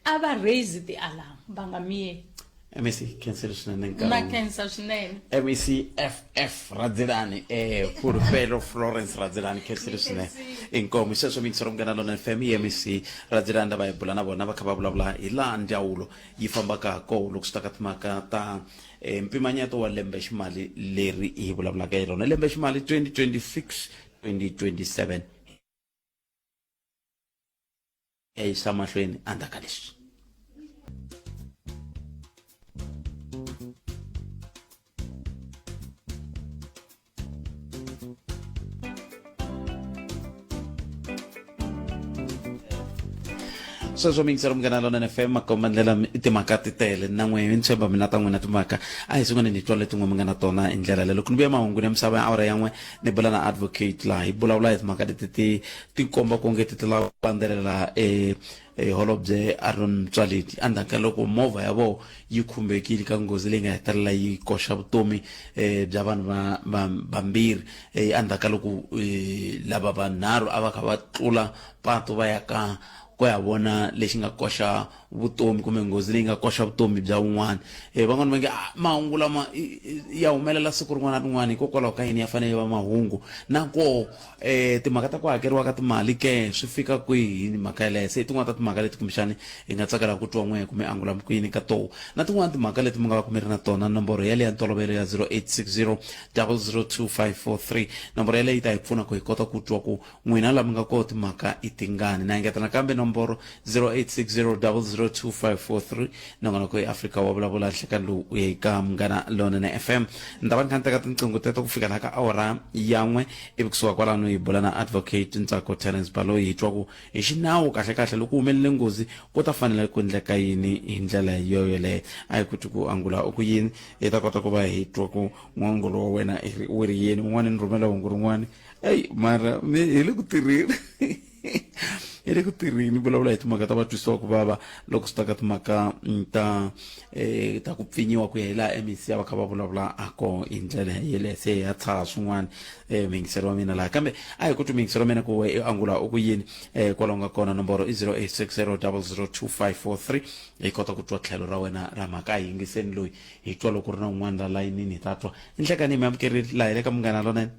a va raise ti-alarm, va nga miyeli. MEC khensile swinene nkarhi. Na khensa swinene. MEC FF Radzilani Fulufhelo Florence Radzilani khensile swinene. Inkomu sweswo mi yingisela Munghana Lonene FM i MEC Radzilani lava hi bula na vona va kha va vulavula hi laha ndzawulo yi fambaka ha koho loko swi ta ka timhaka ta mpimanyeto wa lembe ximali leri hi vulavulaka hi rona lembe ximali 2026 2027 ya yisa mahlweni endzhaku ka leswi. Sweswo mi yingisela Munghana Lonene FM, makomba ndlela timhaka ti tele na n'we ni tshemba mina ta n'wina timhaka a hi sungule ni twa leti n'we mi nga na tona hi ndlela leyo. Loko ni vuya mahungwini ya misava ya awara ya n'we ni bula na advocate laha hi vulavula hi timhaka leti ti ti komba ku nge ti ti lava ku landzelela e holobye Aaron Mtswaledi endzhaku ka loko movha ya vona yi khumbekile ka nghozi leyi nga hetelela yi koxa vutomi bya vanhu va vambirhi endzhaku ka loko lava vanharhu a va kha va tlula patu va ya ka ku ya vona lexi nga koxa vutomi kumbe nghozi leyi nga koxa vutomi bya un'wana. Van'wana va nge ah, mahungu lama ya humelela siku rin'wana na rin'wana, hikokwalaho ka yini ya fanele ya va mahungu? Na koho timhaka ta ku hakeriwa ka timali ke swi fika kwihi hi mhaka yeleyo? Se i tin'wana ta timhaka leti kumbexani hi nga tsakelaka ku twa n'wehe kumbe angula ku yini ka toho. Na tin'wana timhaka leti mi nga va ku mi ri na tona, nomboro yaleyo ya ntolovelo ya 0860 002543, nomboro yaleyo yi ta hi pfuna ku hi kota ku twa ku N'wina la mi nga koho timhaka i tingani? Na engeta nakambe nomboro 0860002543. Nongonoko i Afrika wa vulavula nhlekani lowu u ya eka Munghana Lonene FM. Ni ta va ni kha ni teka tinqingho teto ku fika laha ka awara ya n'we, ivi kusuka kwalano hi bula na Advocate Ntsako Terence Baloyi hi twa ku hi xinawu kahle-kahle loko ku humelele nghozi ku ta fanele ku endleka yini hi ndlela yo yoleyo. A hi ku twi ku angula u ku yini, hi ta kota ku va hi twa ku n'wangulo wa wena wu ri yini. Un'wana ni rhumela hungu rin'wana. Eyi mara mi hi le ku tirheni, hi le ku tirheni vulavula hi timhaka ta va twisiwa ku vava loko swi ta ka timhaka ta ta ku pfinyiwa ku ya hi laha MEC a va kha va vulavula a koho hi ndlela yeleyo. Se ya tshaha swin'wana muyingiseri wa mina laha, kambe a hi ku twi muyingiseri wa mina ku we i angula u ku yini kwalaho nga kona. Nomboro i 0860002543 hi kota ku twa tlhelo ra wena ra mhaka. A hi yingiseni loyi hi twa loko ku ri na un'wana la layinini hi ta twa. Nhlekani hi mi amukerile laha hi le ka Munghana Lonene.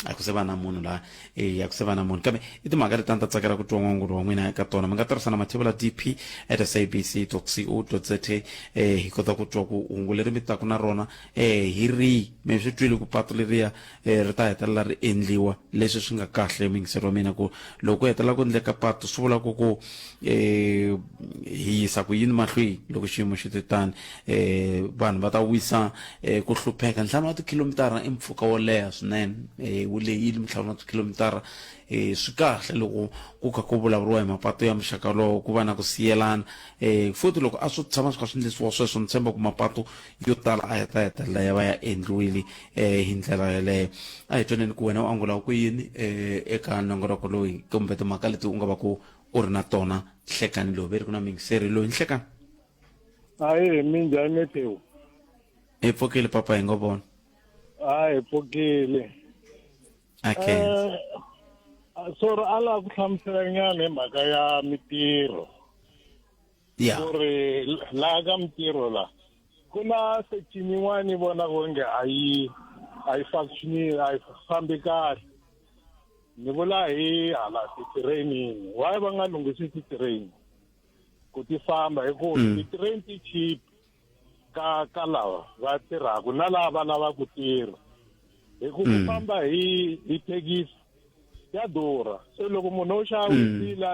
A ku se va na munhu laha e a ku se va na munhu, kambe i timhaka leti a ni ta tsakela ku twa n'wangulo wa n'wina eka tona. Mi nga tirhisa na mathevula dp at sabc co za hi kota ku twa ku hungu leri mi taku na rona hi rihi. Mi swi twile ku patu leriya ri ta hetelela ri endliwa, leswi swi nga kahle muyingiseri wa mina ku loko ku hetelela ku endleka patu swi vula ku ku hi yisa ku yini mahlweni loko xiyimo xi te tani. Vanhu va ta wisa ku hlupheka. Ntlhanu wa tikhilomitara i mpfhuka wo leha swinene, wu lehile ntlhanu wa tikhilomitara. Swi kahle loko ku kha ku vulavuriwa hi mapatu ya muxaka lowo ku va na ku siyelana. Futhi loko a swo tshama swi kha swi endlisiwa sweswo, ni tshemba ku mapatu yo tala a ya ta hetelela ya va ya endliwile hi ndlela yeleyo. A hi twaneni ku wena u angula ku yini eka nongonoko loyi kumbe timhaka leti u nga va ku u ri na tona nhlekani lowu. Ve ri ku na muyingiseri loyi nhlekani. Ayi, minjhani Matthew? Hi pfukile papa, hi ngo vona. A hi pfukile. A khensa. Sorry, a lava ku hlamusela nyana hi mhaka ya mitirho. Ya. Ku ri laha ka mitirho la ku na section yin'wana yi vonaka onge a yi a yi functionile, a yi fambi kahle. Ni vula hi hala ti-training, why va nga lunghisi ti-train ku ti famba? Hi ku ti-train ti cheap ka ka lava va tirhaka na lava va lavaka ku tirha, hi ku ku famba hi hi thekisi ya durha. Se loko munhu o xava wisile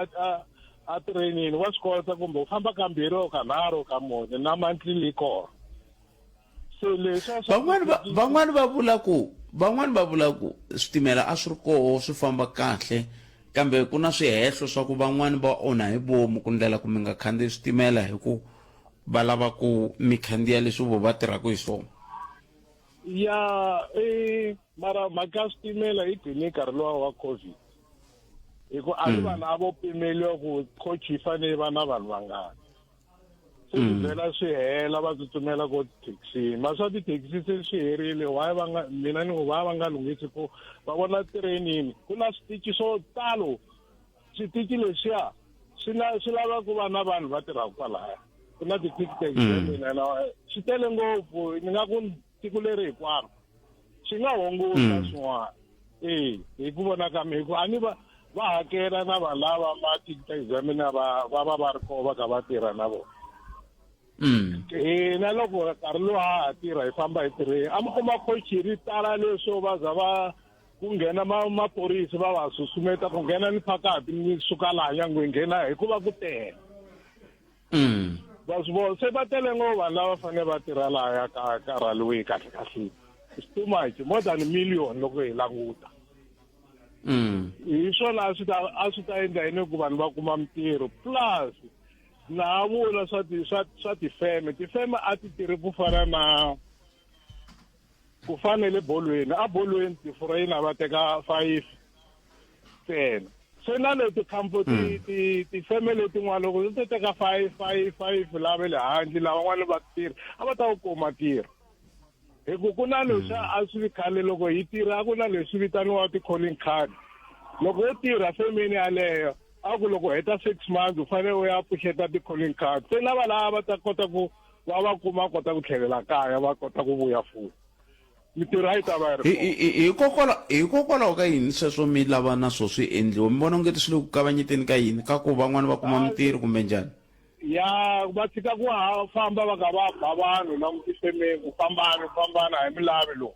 a trainini wa swi kota kumbe u famba kambirhi or kanharhu ka mune na monthly yi kona. Se leswiya swa Van'wani va van'wani va vula ku van'wani va vula ku switimela a swi ri koho swi famba kahle kambe ku na swihehlo swa ku van'wani va onha hi vomu ku ndlela ku mi nga khandziyi switimela hi ku va lava ku mi khandziya leswi vo va tirhaka hi swona. Ya e mara mhaka ya switimela yi gcine nkarhi luwa wa COVID hi ku a ni vanhu a vo pimeliwa ku coach yi fanele yi va na vanhu vangani. Se swi vhela swi hela va tsutsumela ko tithekisini. Ma swa tithekisi se swi herile why va nga mina ni ku why va nga lunghisi ku va vona tirenini ku na switichi swo talo switichi leswiya swi na swi lava ku va na vanhu va tirhaka kwalaya ku na ti-ticket examiner na swi tele ngopfu ni nga ku tiko leri hinkwaro swi nga hunguta swin'wana e hi ku vona ka mina hi ku a ni va va hakela na vanhu lava ma ticket examiner va va va va ri kona va kha va tirha na vona hina loko nkarhi lowu ha ha tirha hi famba hi tirheni a mi kuma coach ri tala leswo va za va ku nghena ma maphorisa va va susumeta ku nghena ni phakathi ni suka laha nyangweni nghena hikuva ku tele va swi vona se va tele ngopfu vanhu lava fanele va tirha lahaya ka ka railway kahle kahle it's too much more than a million loko hi languta hi swona a swi ta a swi ta endla yini ku vanhu va kuma mintirho plus na ha vula swa ti swa swa tifeme tifeme a ti tirhi ku fana na ku fana le bolweni a bolweni tiforeigner va teka 5 ntsena se na leti khampo ti ti tifeme letin'wana loko ti teka 5 5 5 lava le handle lavan'wana va tirha a va ta wu kuma ntirho hi ku ku na leswi a swi vi khale loko hi tirha a ku na leswi vitaniwa ti-calling card loko wo tirha femeni yaleyo a ku loko heta 6 months u fanele u ya pfuxeta ti-calling card se lava lava va ta kota ku va va kuma kota ku tlhelela kaya va kota ku vuya futhi mitirho a yi ta va yi ri kona hikokwalaho ka yini sweswo mi lava na swo swi endliwa mi vona ongeti swi le ku kavanyeteni ka yini ka ku van'wani va kuma mitirho kumbe njhani ya va tshika ku ha famba va ka va ba vanhu lomu tifemeni ku fambani fambani a hi mi lavi lowu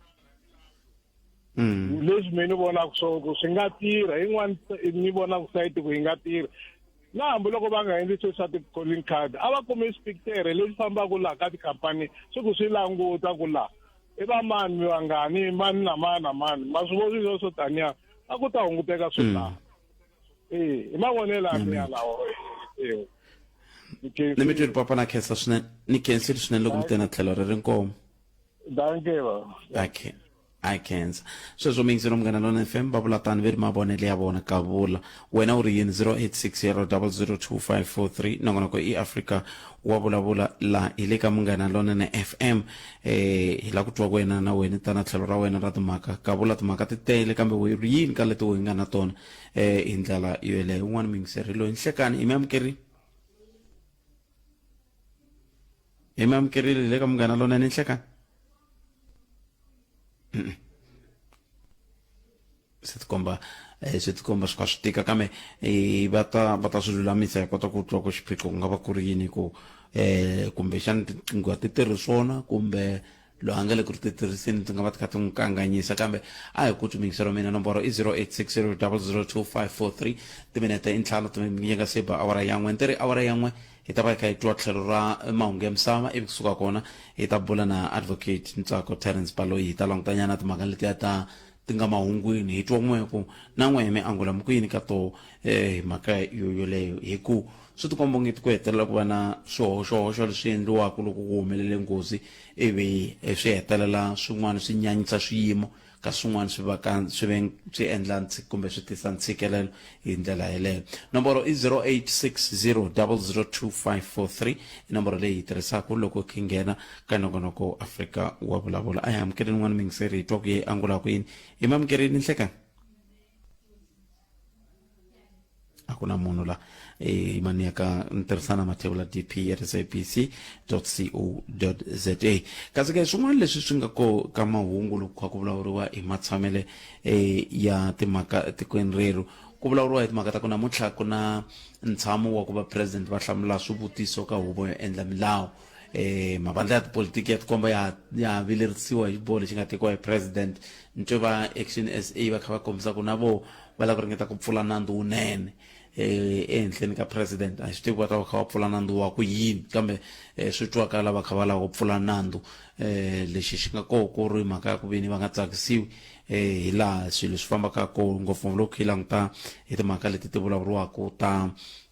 leswi me ni vonaka swo ku swi nga tirha yin'wana ni vonaka sayiti ku yi nga tirha na hambi loko va nga endli sweswi swa ti-calling card a va kumi swipiktere leswi fambaka laha ka tikhampani swi ku swi languta ku laha i va mani mi vangani mani na mani na mani ma swi vona swilo swo taniya a ku ta hunguteka swo tala e hi mavonelo ya mina lawo e ni mi twile papa na khensa swinene ni khensile swinene loko mi te na tlhelo ri ri nkomo danke va okay I khensa sweswo miyingiselo munghana lona fm va vula tani ve ri mavonelo ya vona ka vula wena u ri yini 0860002543 nongonoko i afrika wa vulavula la hi le ka munghana lonene fm eh hi la ku twa wena na wena tana tlhelo ra wena ra timhaka ka vula timhaka ti tele kambe u ri yini ka leti u nga na tona eh hi ndlela yoleyo un'wana muyingiseri loyi nhlekani i mi amukerile hi mi amukerile le ka munghana lonene nhlekani swi tikomba eh, swi tikomba swi kha swi tika kambe eh, va ta va ta swi lulamisa hi kota ku twa ku xiphiqo ku nga va ku ri yini ku eh kumbexana tiqingho a ti tirhi swona kumbe loyi a nga le ku ri ti tirhiseni ti nga va ti kha ti n'wi kanganyisa kambe a hi ku twi miyingiselo mina nomboro i 0860 002543 timinete i ntlhanu yi nga se ba awara yan'we ni ri awara yan'we hi ta va hi kha hi twa tlhelo ra mahungu ya misava ivi kusuka kona hi ta bula na advocate ntsako terence baloyi hi ta langutanyana timhaka letiya ta ti nga mahungwini hi twa n'we ku na n'we mi angula mi ku yini ka to eh, hi mhaka yo yoleyo hi ku swi tikomba onge ku hetelela ku va na swihoxohoxo leswi endliwaka loko ku humelele nghozi ivi eh, swi hetelela swin'wana swi nyanyisa swiyimo ka swin'wana swi va ka swi ve swi endla kumbe swi tisa ntshikelelo hi ndlela yeleyo nomboro i 0860 002543 i nomboro leyi hi tirhisaka loko khi nghena ka nongonoko Afrika wa vulavula a hi amukeleni n'wana mingiseri hi twa ku ye angula ku yini hi mamukerini nhlekani a ku na munhu la e mani ya ka ntirhisana mathebula dp at sabc co za kasi ke swin'wana leswi swi nga ko ka mahungu loko kha ku vulavuriwa hi matshamele e ya timhaka etikweni rerhu ku vulavuriwa hi timhaka ta ku namuntlha ku na ntshamo wa ku va president va hlamula swivutiso ka huvo yo endla milawu eh mavandla ya tipolitiki ya tikomba ya ya vilerisiwa hi xiboho lexi nga tekiwa hi president ntwe va action sa va kha va kombisa ku na vo va lava ku ringeta ku pfula nandzu wunene eh ehenhleni ka president a hi swi tivi va ta va kha va pfula nandzu wa ku yini kambe eh, swi twakala va kha va lava ku pfula nandzu eh lexi xi nga koho ku ri mhaka ya ku vini va nga tsakisiwi eh hi laha swilo swi fambaka ko ngopfungopfu loko hi languta hi timhaka leti ti vulavuriwaka ta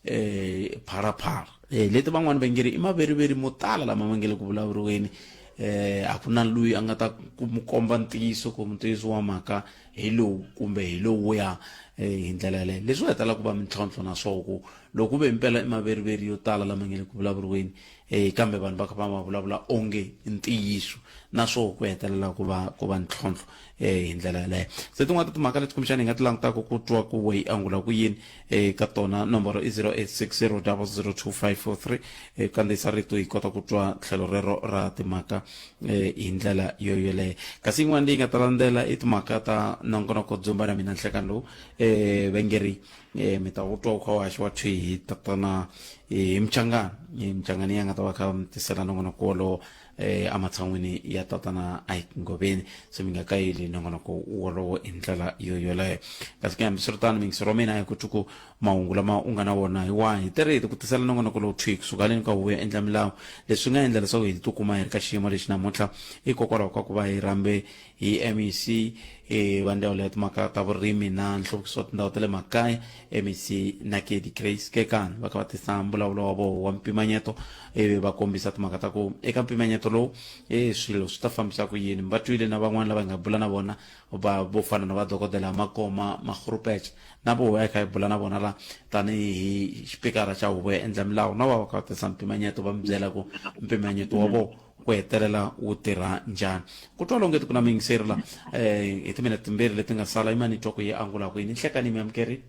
eh phalaphala eh leti van'wani va nge ri i maveriveri mo tala lama ma nge le ku vulavuriweni eh a ku na loyi a nga ta ku mu komba ntiyiso ku ntiyiso wa mhaka hi lowu kumbe hi lowuya eh, hi ndlela yaleyo leswi nga tala ku va mintlhontlho na swoho ku loko ku ve impela i maveriveri yo tala lama nge le ku vulavuriweni eh, kambe vanhu va kha va ma vulavula onge i ntiyiso na swoho ku hetelela ku va ku va ntlhontlho eh, hi ndlela yaleyo se tin'wana ta timhaka leti kumbexana hi nga ti langutaka ku twa ku we yi angula ku yini eh, ka tona nomboro i 0860 002543 eh, kandziyisa rito hi kota ku twa tlhelo rero ra timhaka eh, hi ndlela yo yoleyo kasi yin'wana leyi nga ta landzela i timhaka ta nongonoko dzumba na mina nhlekani lowu eh, vengeri eh, mi ta wu twa wu kha wu haxiwa thwi hi tatana hi mchangani hi mchangani ya nga ta va kha mi tisela nongonoko wolowo eh, ematshan'wini ya tatana Ike Ngoveni se mi nga kayeli nongonoko wolowo hi ndlela yo yoleyo kasi ke hambiswiritano mingisero wa mina hi ku twi ku mahungu lama u nga na wona hi wahi tere hi ku tisela nongonoko lowu thwi kusuka haleni ka huvo yo endla milawu leswi nga endla leswaku hi tikuma hi ri ka xiyimo lexi namuntlha hikokwalaho ka ku va hi rhambe hi MEC eh, va ndzawulo ya timhaka ta vurimi na nhluvukiso wa tindhawu ta le makaya MEC Nakedi Grace Kekana va kha va tisa mbulavulo wa voho wa mpimanyeto ivi va kombisa timhaka ta ku eka mpimanyeto lowu e swilo swi ta fambisa ku yini va twile na van'wana lava hi nga bula na vona va vo fana na vadokodela Makoma Makhurupeche na voho hi kha hi bula na vona la tanihi xipikara xa huvo ya endla milawu na va va kha va tisa mpimanyeto va mi byela ku mpimanyeto wa vona ku hetelela wu tirha njhani ku twa longeti ku na miyingiseri la eh hi timinete timbirhi leti nga sala i mani twa ku yi angula ku yini nhlekani mi amukeri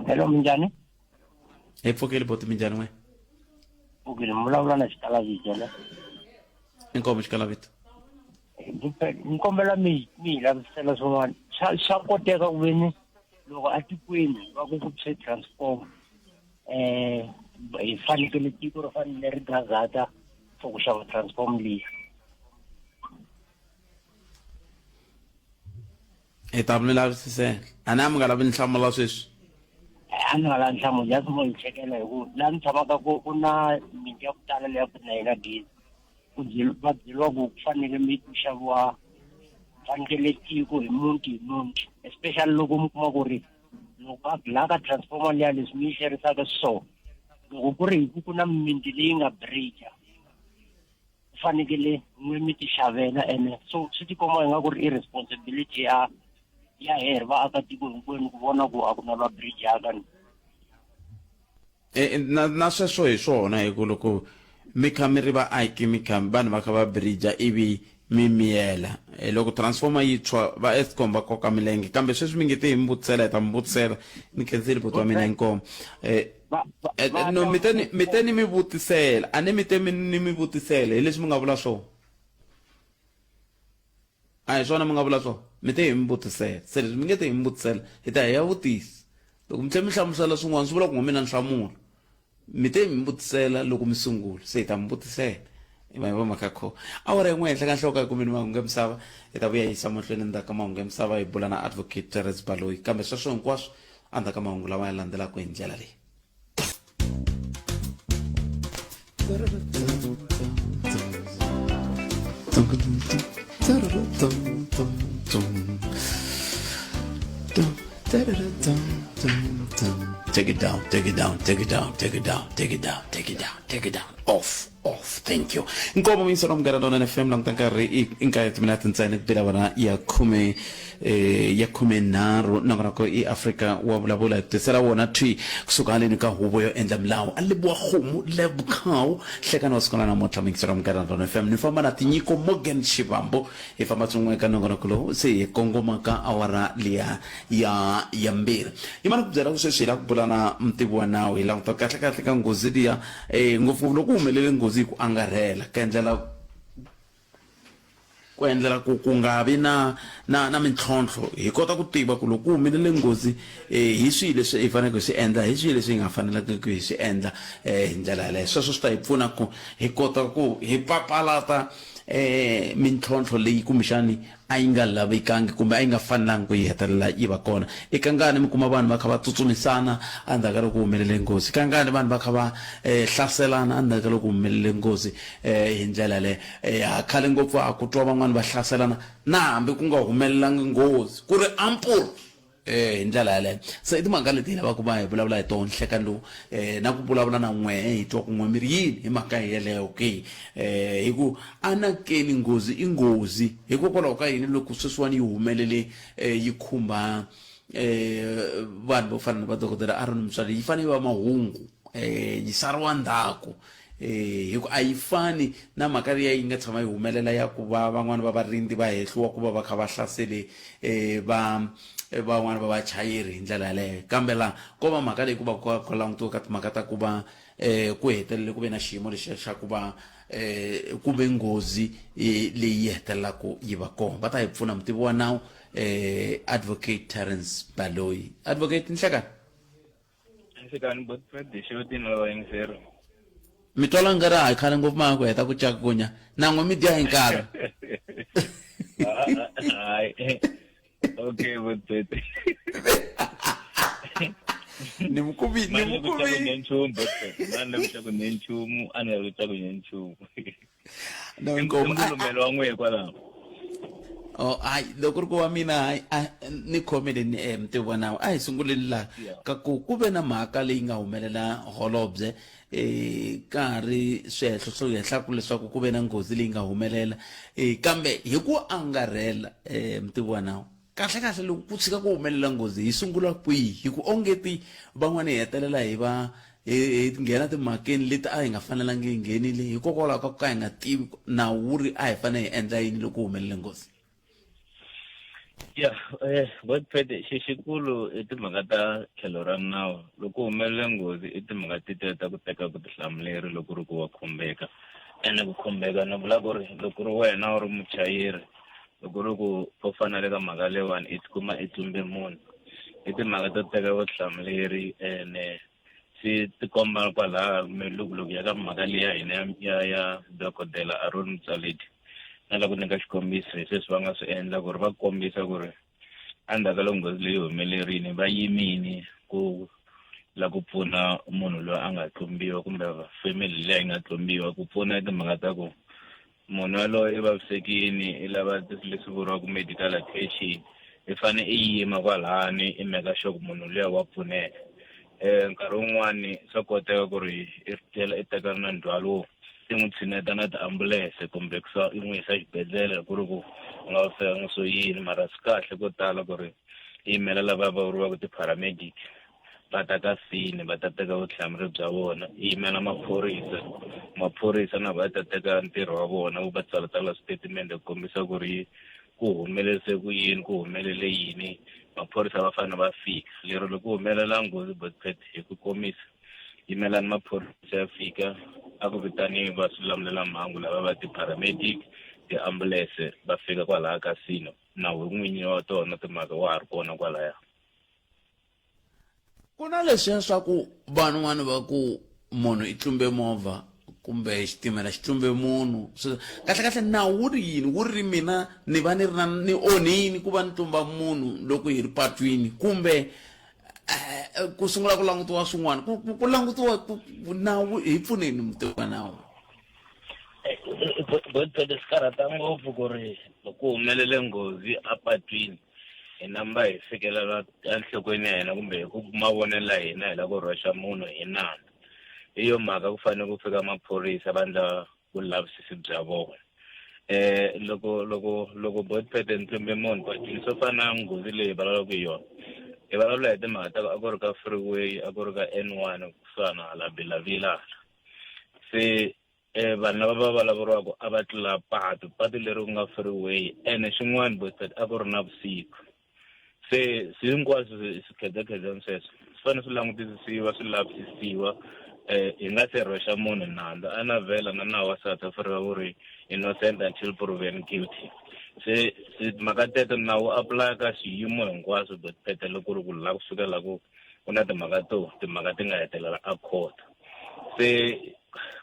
hello minjhani hi pfukile boti minjhani n'we pfukile mi vulavula na xikalavito ne inkomo xikalavito ni kombela mi mi hi lavisela swin'wana swa swa koteka ku veni loko atikweni va ku ku tshwe transform eh hi fanekele tiko ri fanele ri gazata for ku xava transform leyi hi ta mi lavisisela a ni a mi nga lavi nhlamulo sweswi a ni nga lavi nhlamulo just mo hi chekela hi ku laha ni tshamaka ko ku na miti ya ku tala leya ku na yena gezi ku va byeriwa ku ku fanele mi ku xaviwa fanekele tiko hi muti hi muti especially loko mi kuma ku ri loko va la ka transformer liya leswi mi yi xerisaka so loko ku ri hi ku ku na mimiti leyi nga breaker ku fanekele n'we mi ti xavela ene so swi tikomba ingaku ri i responsibility ya ya herhi vaakatiko hinkwenu ku vona ku a ku na lwa bridge yaka ni E, e, na, na sweswo hi swona hi ku loko mi kha mi ri vaaki mi kha vanhu va kha va bridge ivi mi miyela e, loko transformer yi tshwa va Eskom va koka milenge kambe sweswi mi nge te hi mi vutisela hi ta mi vutisela ni khensile buti wa mina inkomo e, e, no mi te ni mi te ni mi vutisela a ni mi te ni mi vutisela hi leswi mi nga vula swona a hi swona mi nga vula swona mi te hi mi vutisela se leswi mi nge te hi mi vutisela hi ta hi ya vutisa loko mi tlhela mi hlamusela swin'wana swi vula ku n'wa mina nhlamulo mi te mi vutisela loko mi sungula se hi ta mi vutisela hi va mhaka kho awara yin'we henhla ka nhloko ya kumeni mahungu ya misava hi ta vuya yisa mahlweni endzhaku ka mahungu ya misava hi bula na advocate Terence Baloyi kambe sweswo hinkwaswo endzhaku ka mahungu lawa ya landzelaka hi ndlela leyi Take it down, take it down, take it down, take it down, take it down, take it down, take it down. Off, off. Thank you. Nkomo miyiselo munghana lona FM languta nkarhi i nkaye timinete ntsena ku bela vona ya khume eh, ya khumenharhu nongonoko i Afrika wa vulavula hi ku tisela wona thwi kusuka haleni ka huvo yo endla milawu a leboha kgomo lebcow hlekani wa siku ra namuntlha miyiselo munghana lona FM ni famba na tinyiko Morgan Shivambu hi famba swin'we eka nongonoko lowu se hi kongoma ka awara liya ya ya mbirhi yi mana ku byela ku sweswi hi lava ku bula na mutivi wa nawu hi languta kahle kahle ka nghozi liya um ngopfungopfu loko ku humelele nghozi hi ku angarhela ku endlela ku endlela ku ku nga vi na na na mintlhontlho hi kota ku tiva ku loko ku humelele nghozi eh, hi swihi leswi hi faneleke hi swi endla hi swihi leswi hi nga fanelangiki hi swi endla eh, hi ndlela yaleyo sweswo swi ta hi pfuna ku hi kota ku hi papalata um mintlhontlho leyi kumbexani a yi nga lavekangi kumbe a yi nga fanelangi ku yi hetelela yi va kona. I kangani mi kuma vanhu va kha va tsutsumisana endzhaku ka loko ku humelele nghozi? I kangani vanhu va kha va hlaselana endzhaku ka loko ku humelele nghozi hi ndlela yaleyo? Ha khale ngopfu ha ku twa van'wani va hlaselana na hambi ku nga humelelangi nghozi, ku ri ampur! Hi ndlela yaleyo. Se i timhaka leti hi lavaka ku va hi vulavula hi tona nhlekani lowu, na ku vulavula na n'wehe hi twa ku n'we mi ri yini hi mhaka yeleyo ke. Hi ku anakeni nghozi i nghozi, hikokwalaho ka yini loko sweswiwani yi humelele yi khumba vanhu vo fana na va dokodela Aaron Motsoaledi yi fanele yi va mahungu, yi sariwa ndzhaku. Hi ku a yi fani na mhaka liya yi nga tshama yi humelela ya ku va van'wana va varindzi va hehliwa ku va va kha va hlasele va van'wana va vachayeri hi ndlela yaleyo. Kambe laha ko va mhaka leyi ku va ku langutiwa ka timhaka ta ku va ku hetelele ku ve na xiyimo lexiya xa ku va ku ve nghozi leyi yi hetelelaka yi va kona. Va ta hi pfuna mutivi wa nawu Advocate Terence Baloyi. Advocate, nhlekani. Nhlikani Godfred Xewetini la vayingiseri. Mi twala nga ri hayi khale ngopfu ma ku heta ku cakunya na n'we mi dya hi nkarhi. Hayi. Okay Godfred. Ni mi kumi ni mi kumi. Nchumu Godfred. Mani le ku cakunya nchumu a ni ri ku cakunya nchumu. No inkomu. Nkulumelo wa n'we kwalaho. Oh, hayi loko ri ku wa mina hayi ni khomele ni eh mutivi wa nawu a hi sunguleni laha ka ku ku ve na mhaka leyi nga humelela holobye eh ka ha ri swihehlo swo henhla ku leswaku ku ve na nghozi leyi nga humelela eh kambe hi ku angarhela eh mutivi wa nawu kahle kahle loko ku tshika ku humelela nghozi hi sungula kwihi hi ku ongeti van'wana hi hetelela hi va hi hi nghena timhakeni leti a hi nga fanelangi hi nghenile hikokwalaho ka ku ka hi nga tivi nawu wu ri a hi fanele hi endla yini loko ku humelele nghozi. Ya Godfred xixikulu i timhaka ta tlhelo ra nawu loko ku humelele nghozi i timhaka tetiya ta ku teka vutihlamuleri loko ri ku wa khumbeka ene ku khumbeka ni vula ku ri loko ri wena u ri muchayeri loko ri ku ko fana le ka mhaka leyiwani i tikuma i tlumbe munhu i timhaka to teka vutihlamuleri ene swi tikomba kwalaha loko loko ya ka mhaka leyi ya hina ya ya dokodela Aaron Motsoaledi na la ku nyika xikombiso hi sweswi va nga swi endla ku ri va kombisa ku ri endzhaku ka loko nghozi leyi humelerile va yimini ku la ku pfuna munhu loyi a nga tlumbiwa kumbe family leyi nga tlumbiwa ku pfuna timhaka ta ku Munhu yaloye i vavisekini i lava leswi vuriwaka medical attention i fane i yima kwalani i make sure ku munhu luya wa pfuneka nkarhi wun'wani swa koteka ku ri i tlhela i teka na ndzhwalo wo i n'wi tshineta na tiambulense kumbe i n'wi yisa exibedhlele ku ri ku u nga vavisekanga swo yini mara swi kahle ko tala ku ri i yimela lava va vuriwaka ti-paramedic. Va ta ka scene va ta teka vutihlamuleri bya vona yi yimela maphorisa maphorisa na va ta teka ntirho wa vona wu va tsalatsala switatimende ku kombisa ku ri ku humelerise ku yini ku humelele yini maphorisa va fanele va fika lero loko ku humelela nghozi botpet hi ku komisa yimelani maphorisa ya fika a ku vitani va swilamulelamhangu lava va ti-paramedic tiambulense va fika kwalaya ka scene nawu n'winyi wa tona timhaka wa ha ri kona kwalaya. Ku na leswiya swa ku van'wana va ku munhu i tlumbe movha kumbe xitimela xi tlumbe munhu kahle kahle nawu wu ri yini wu ri mina ni va ni ri na ni onhini ku va ni tlumba munhu loko hi ri patwini kumbe eh, ku sungula ku langutiwa swin'wana ku langutiwa nawu hi pfuneni mutivi wa nawu. Godfred swi karhata ngopfu ku ri loko ku humelele nghozi apatwini hi namba hi fikelela enhlokweni ya hina kumbe hi ku mavonelo ya hina hi lava ku rhwexa munhu hi nandzu hi yo mhaka ku fanele ku fika maphorisa va endla vulavisisi bya vona eh loko loko loko botpet ntlumbe munhu patwini swo fana na nghozi leyi hi vulavulaka hi yona hi vulavula hi timhaka ta ku a ku ri ka freeway a ku ri ka N one kusuhana hala Bilavila hala se eh vanhu lava va vulavuriwaka a va tlula patu patu leri ku nga freeway ene xin'wana botpet a ku ri na vusiku se swi hinkwaswo swikhedzekhedzani sweswo swi fanele swi langutisisiwa swi lavisisiwa eh hi nga se rhwexa munhu nandzu a na vhela na nawu wa South Africa wu ri innocent until proven guilty se timhaka teto nawu apply ka swiyimo hinkwaswo botpet loko ku ri ku la ku sukela ku ku na timhaka to timhaka ti nga hetelela a court se.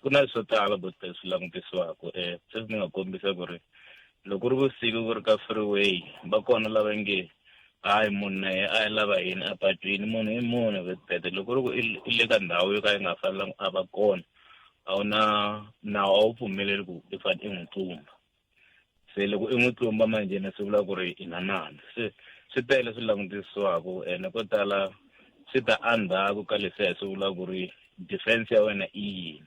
Ku na swo tala bot swi langutisiwaka um sweswi ni nga kombisa ku ri loko ku ri vusiku ku ri ka freeway va kona lava nge hayi munhu na yena a yi lava yini apatwini munhu i munhu vetbete loko ku ri ku i le ka ndhawu yo ka yi nga fanelanga a va kona a wu na nawu a wu pfumeleli ku i fanele i n'wi tlumba se loko i n'wi tlumba manjheni swi vula ku ri i na nandzu se swi tele swi langutisiwaka ene ko tala swi ta endzhaku ka leswiya hi swi vulaka ku ri defense ya wena i yini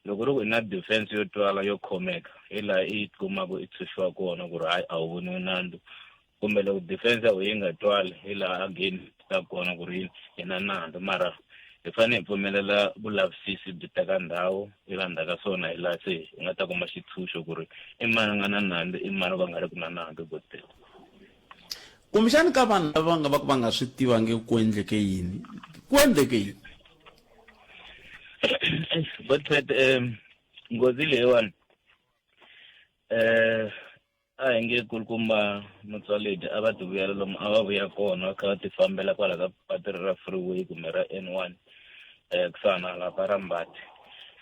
loko ri ku i na defense yo twala yo khomeka hi laha i kumaka i tshunxiwa kona ku ri hayi a wu voniwi nandzu kumbe loko defense ya wena yi nga twali hi laha again ta kona ku ri yini hi na nandzu mara hi fanele hi pfumelela vulavisisi byi teka ndhawu ivi endzhaku ka swona hi laha se hi nga ta kuma xitshunxo ku ri i mani a nga na nandzu i mani va nga ri ku na nandzu botela kumbexani ka vanhu lava nga va ku va nga swi tivangi ku endleke yini ku endleke yini botpet um nghozi leyiwani um A hi nge kulukumba Motsoaledi a va ti vuyela lomu a va vuya kona va kha va ti fambela kwala ka patu ra freeway kumbe ra N1 eh kusuhana na hala ka Rambati.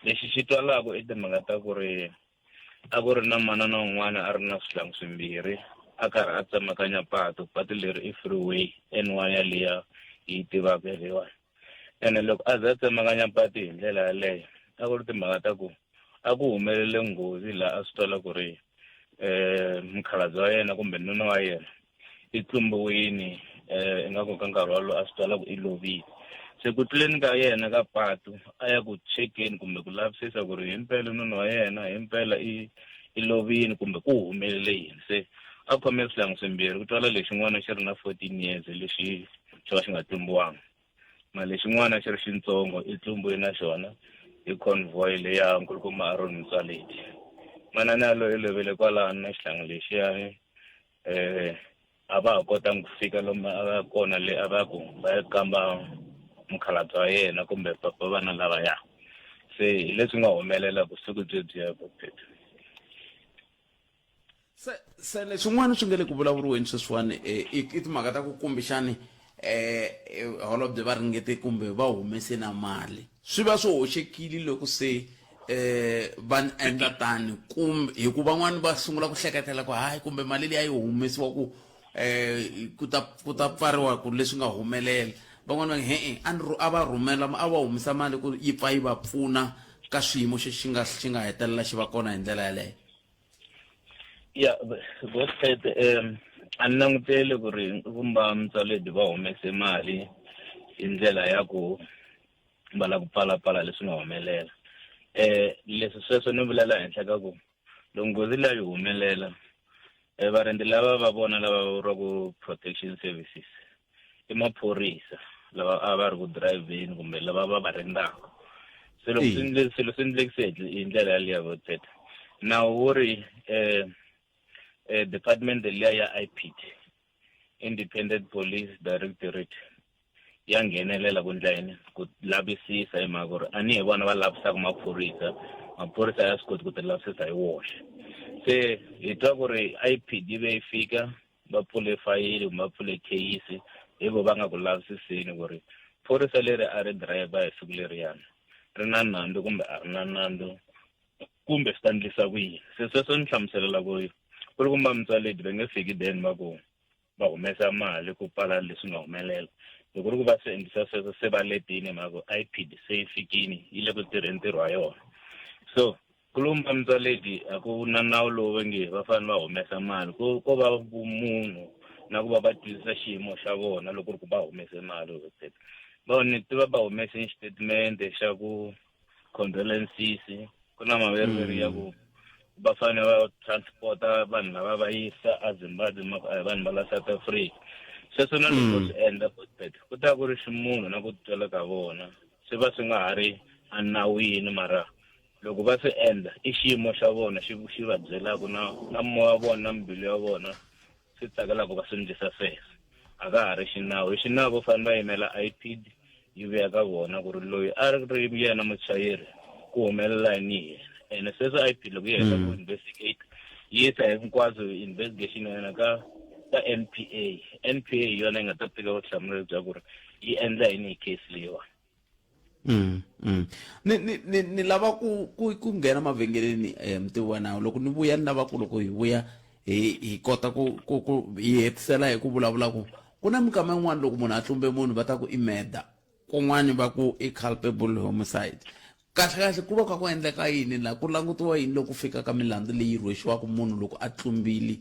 Lexi xi twalaka i timhaka ta ku ri a ku ri na manana un'wana a ri na swihlangi swimbirhi a karhi a tsemakanya patu patu leri i freeway N1 yaliya hi yi tivaka yaleyiwani. Ene loko a ze a tsemakanya patu hi ndlela yaleyo a ku ri timhaka ta ku a ku humelele nghozi laha a swi twala ku ri um mukhalabye wa yena kumbe nuna wa yena i tlumbiwini um ingaku ka nkarhi wolowo a swi twala ku i lovile se ku tluleni ka yena ka patu a ya ku chekeni kumbe ku lavisisa ku ri himpela nuna wa yena himpela i i lovini kumbe ku humelele yini se a khome swihlangi swimbirhi ku twala lexin'wana xi ri na 14 years lexi xo ka xi nga tlumbiwanga ma lexin'wana xi ri xintsongo i tlumbiwe na xona hi convoy leya nkulukumba Aaron Motsoaledi manana yaloye i lovele kwalano na xihlangi lexiyani eh a va ha kotanga ku fika lomu a va kona le a va ku va ya kamba mukhalabye wa yena kumbe papa vana lavaya se hi leswi nga humelela vusiku byebyiya vuphephe Se se leswin'wana swi nga le ku vulavuriweni sweswiwani eh, i i timhaka ta ku kumbexani eh, eh, holobye va ringete kumbe va humese na mali swi va swi hoxekile loko se eh va endla tani kumbe hikuva van'wani va sungula ku hleketela ku hayi kumbe mali leyi a yi humesiwa ku eh ku ta ku ta pfariwa ku leswi nga humelela van'wani va nge he-e a ni a va rhumela a va humesa mali ku yi pfa yi va pfuna ka xiyimo xi xi nga xi nga hetelela xi va kona hi ndlela yaleyo ya Godfred um a ni languteli ku ri vumba Motsoaledi va humese mali hi ndlela ya ku va lava ku pfalapfala leswi nga humelela eh leswi sweswo ni vulela henhla ka ku loko nghozi liya yi humelela eh, varindzi lava va vona lava vuriwaku protection services i maphorisa lava a va ri ku driveni kumbe lava va va rindzaka se loko swi endle swilo swi endlekise hi ndlela yaliya vo teta nawu wu ri um department liya ya IPID Independent Police Directorate ya nghenelela ku ndla yini ku lavisisa hi mhaka ku ri a ni hi vona va lavisaka maphorisa maphorisa ya swi koti ku ti lavisisa hi woxe se hi twa ku ri IPID yi ve yi fika va pfule fayili kumbe va pfule kheyisi hi vo va nga ku lavisiseni ku ri phorisa leri a ri dirayivha hi siku leriyani ri na nandzu kumbe a ri na nandzu kumbe swi ta ndlisa ku yini se sweswo ni hlamuselela ku ku ri kumba Motsoaledi va nge fiki then va ku va humesa mali ku pfala leswi nga humelela loko ri ku va swi endlisa sweswo se va letini hi mhaka ku IPID se yi fikini yi le ku tirheni ntirho wa yona so Kulumba Motsoaledi a ku na nawu lowu va nge va fanele va humesa mali ko ko va vumunhu na ku va va twisisa xiyimo xa vona loko ri ku va humese mali va ni tiva va humese xitatimende xa ku condolences ku na maveriveri ya ku va fanele va transporta vanhu lava va yisa eZimbabwe vanhu va la South Africa sweswo na loko swi endla ku ta ku ri ximunhu na ku twela ka vona swi va swi nga ha ri enawini mara loko va swi endla i xiyimo xa vona xi xi va byelaka na na moya wa vona na mbilu ya vona swi tsakelaka va swi endlisa sweswo a ka ha ri xinawu hi xinawu vo fanele va yimela IPID yi vuya ka vona ku ri loyi a ri yena muchayeri ku humelela yini hi yena ene sweswo IPID loko yi heta ku investigate yi yisa hinkwaswo investigation ya yona ka ka NPA NPA hi yona yi nga ta teka vutihlamuleri bya ku ri yi endla yini hi case leyiwani. Mm, mm. Ni, ni, ni, ni lava ku, ku, ku nghena mavhengeleni eh, mutivi wa nawu loko ni vuya ni lava ku loko hi vuya hi, hi kota ku, ku, ku hi hetisela hi ku vulavula ku ku na minkama yin'wana loko munhu a tlumbe munhu va ta ku i murder kun'wani va ku i culpable homicide kahle kahle ku va ka ku endleka yini la ku langutiwa yini loko fika ka milandzu leyi rhwexiwaka munhu loko a tlumbile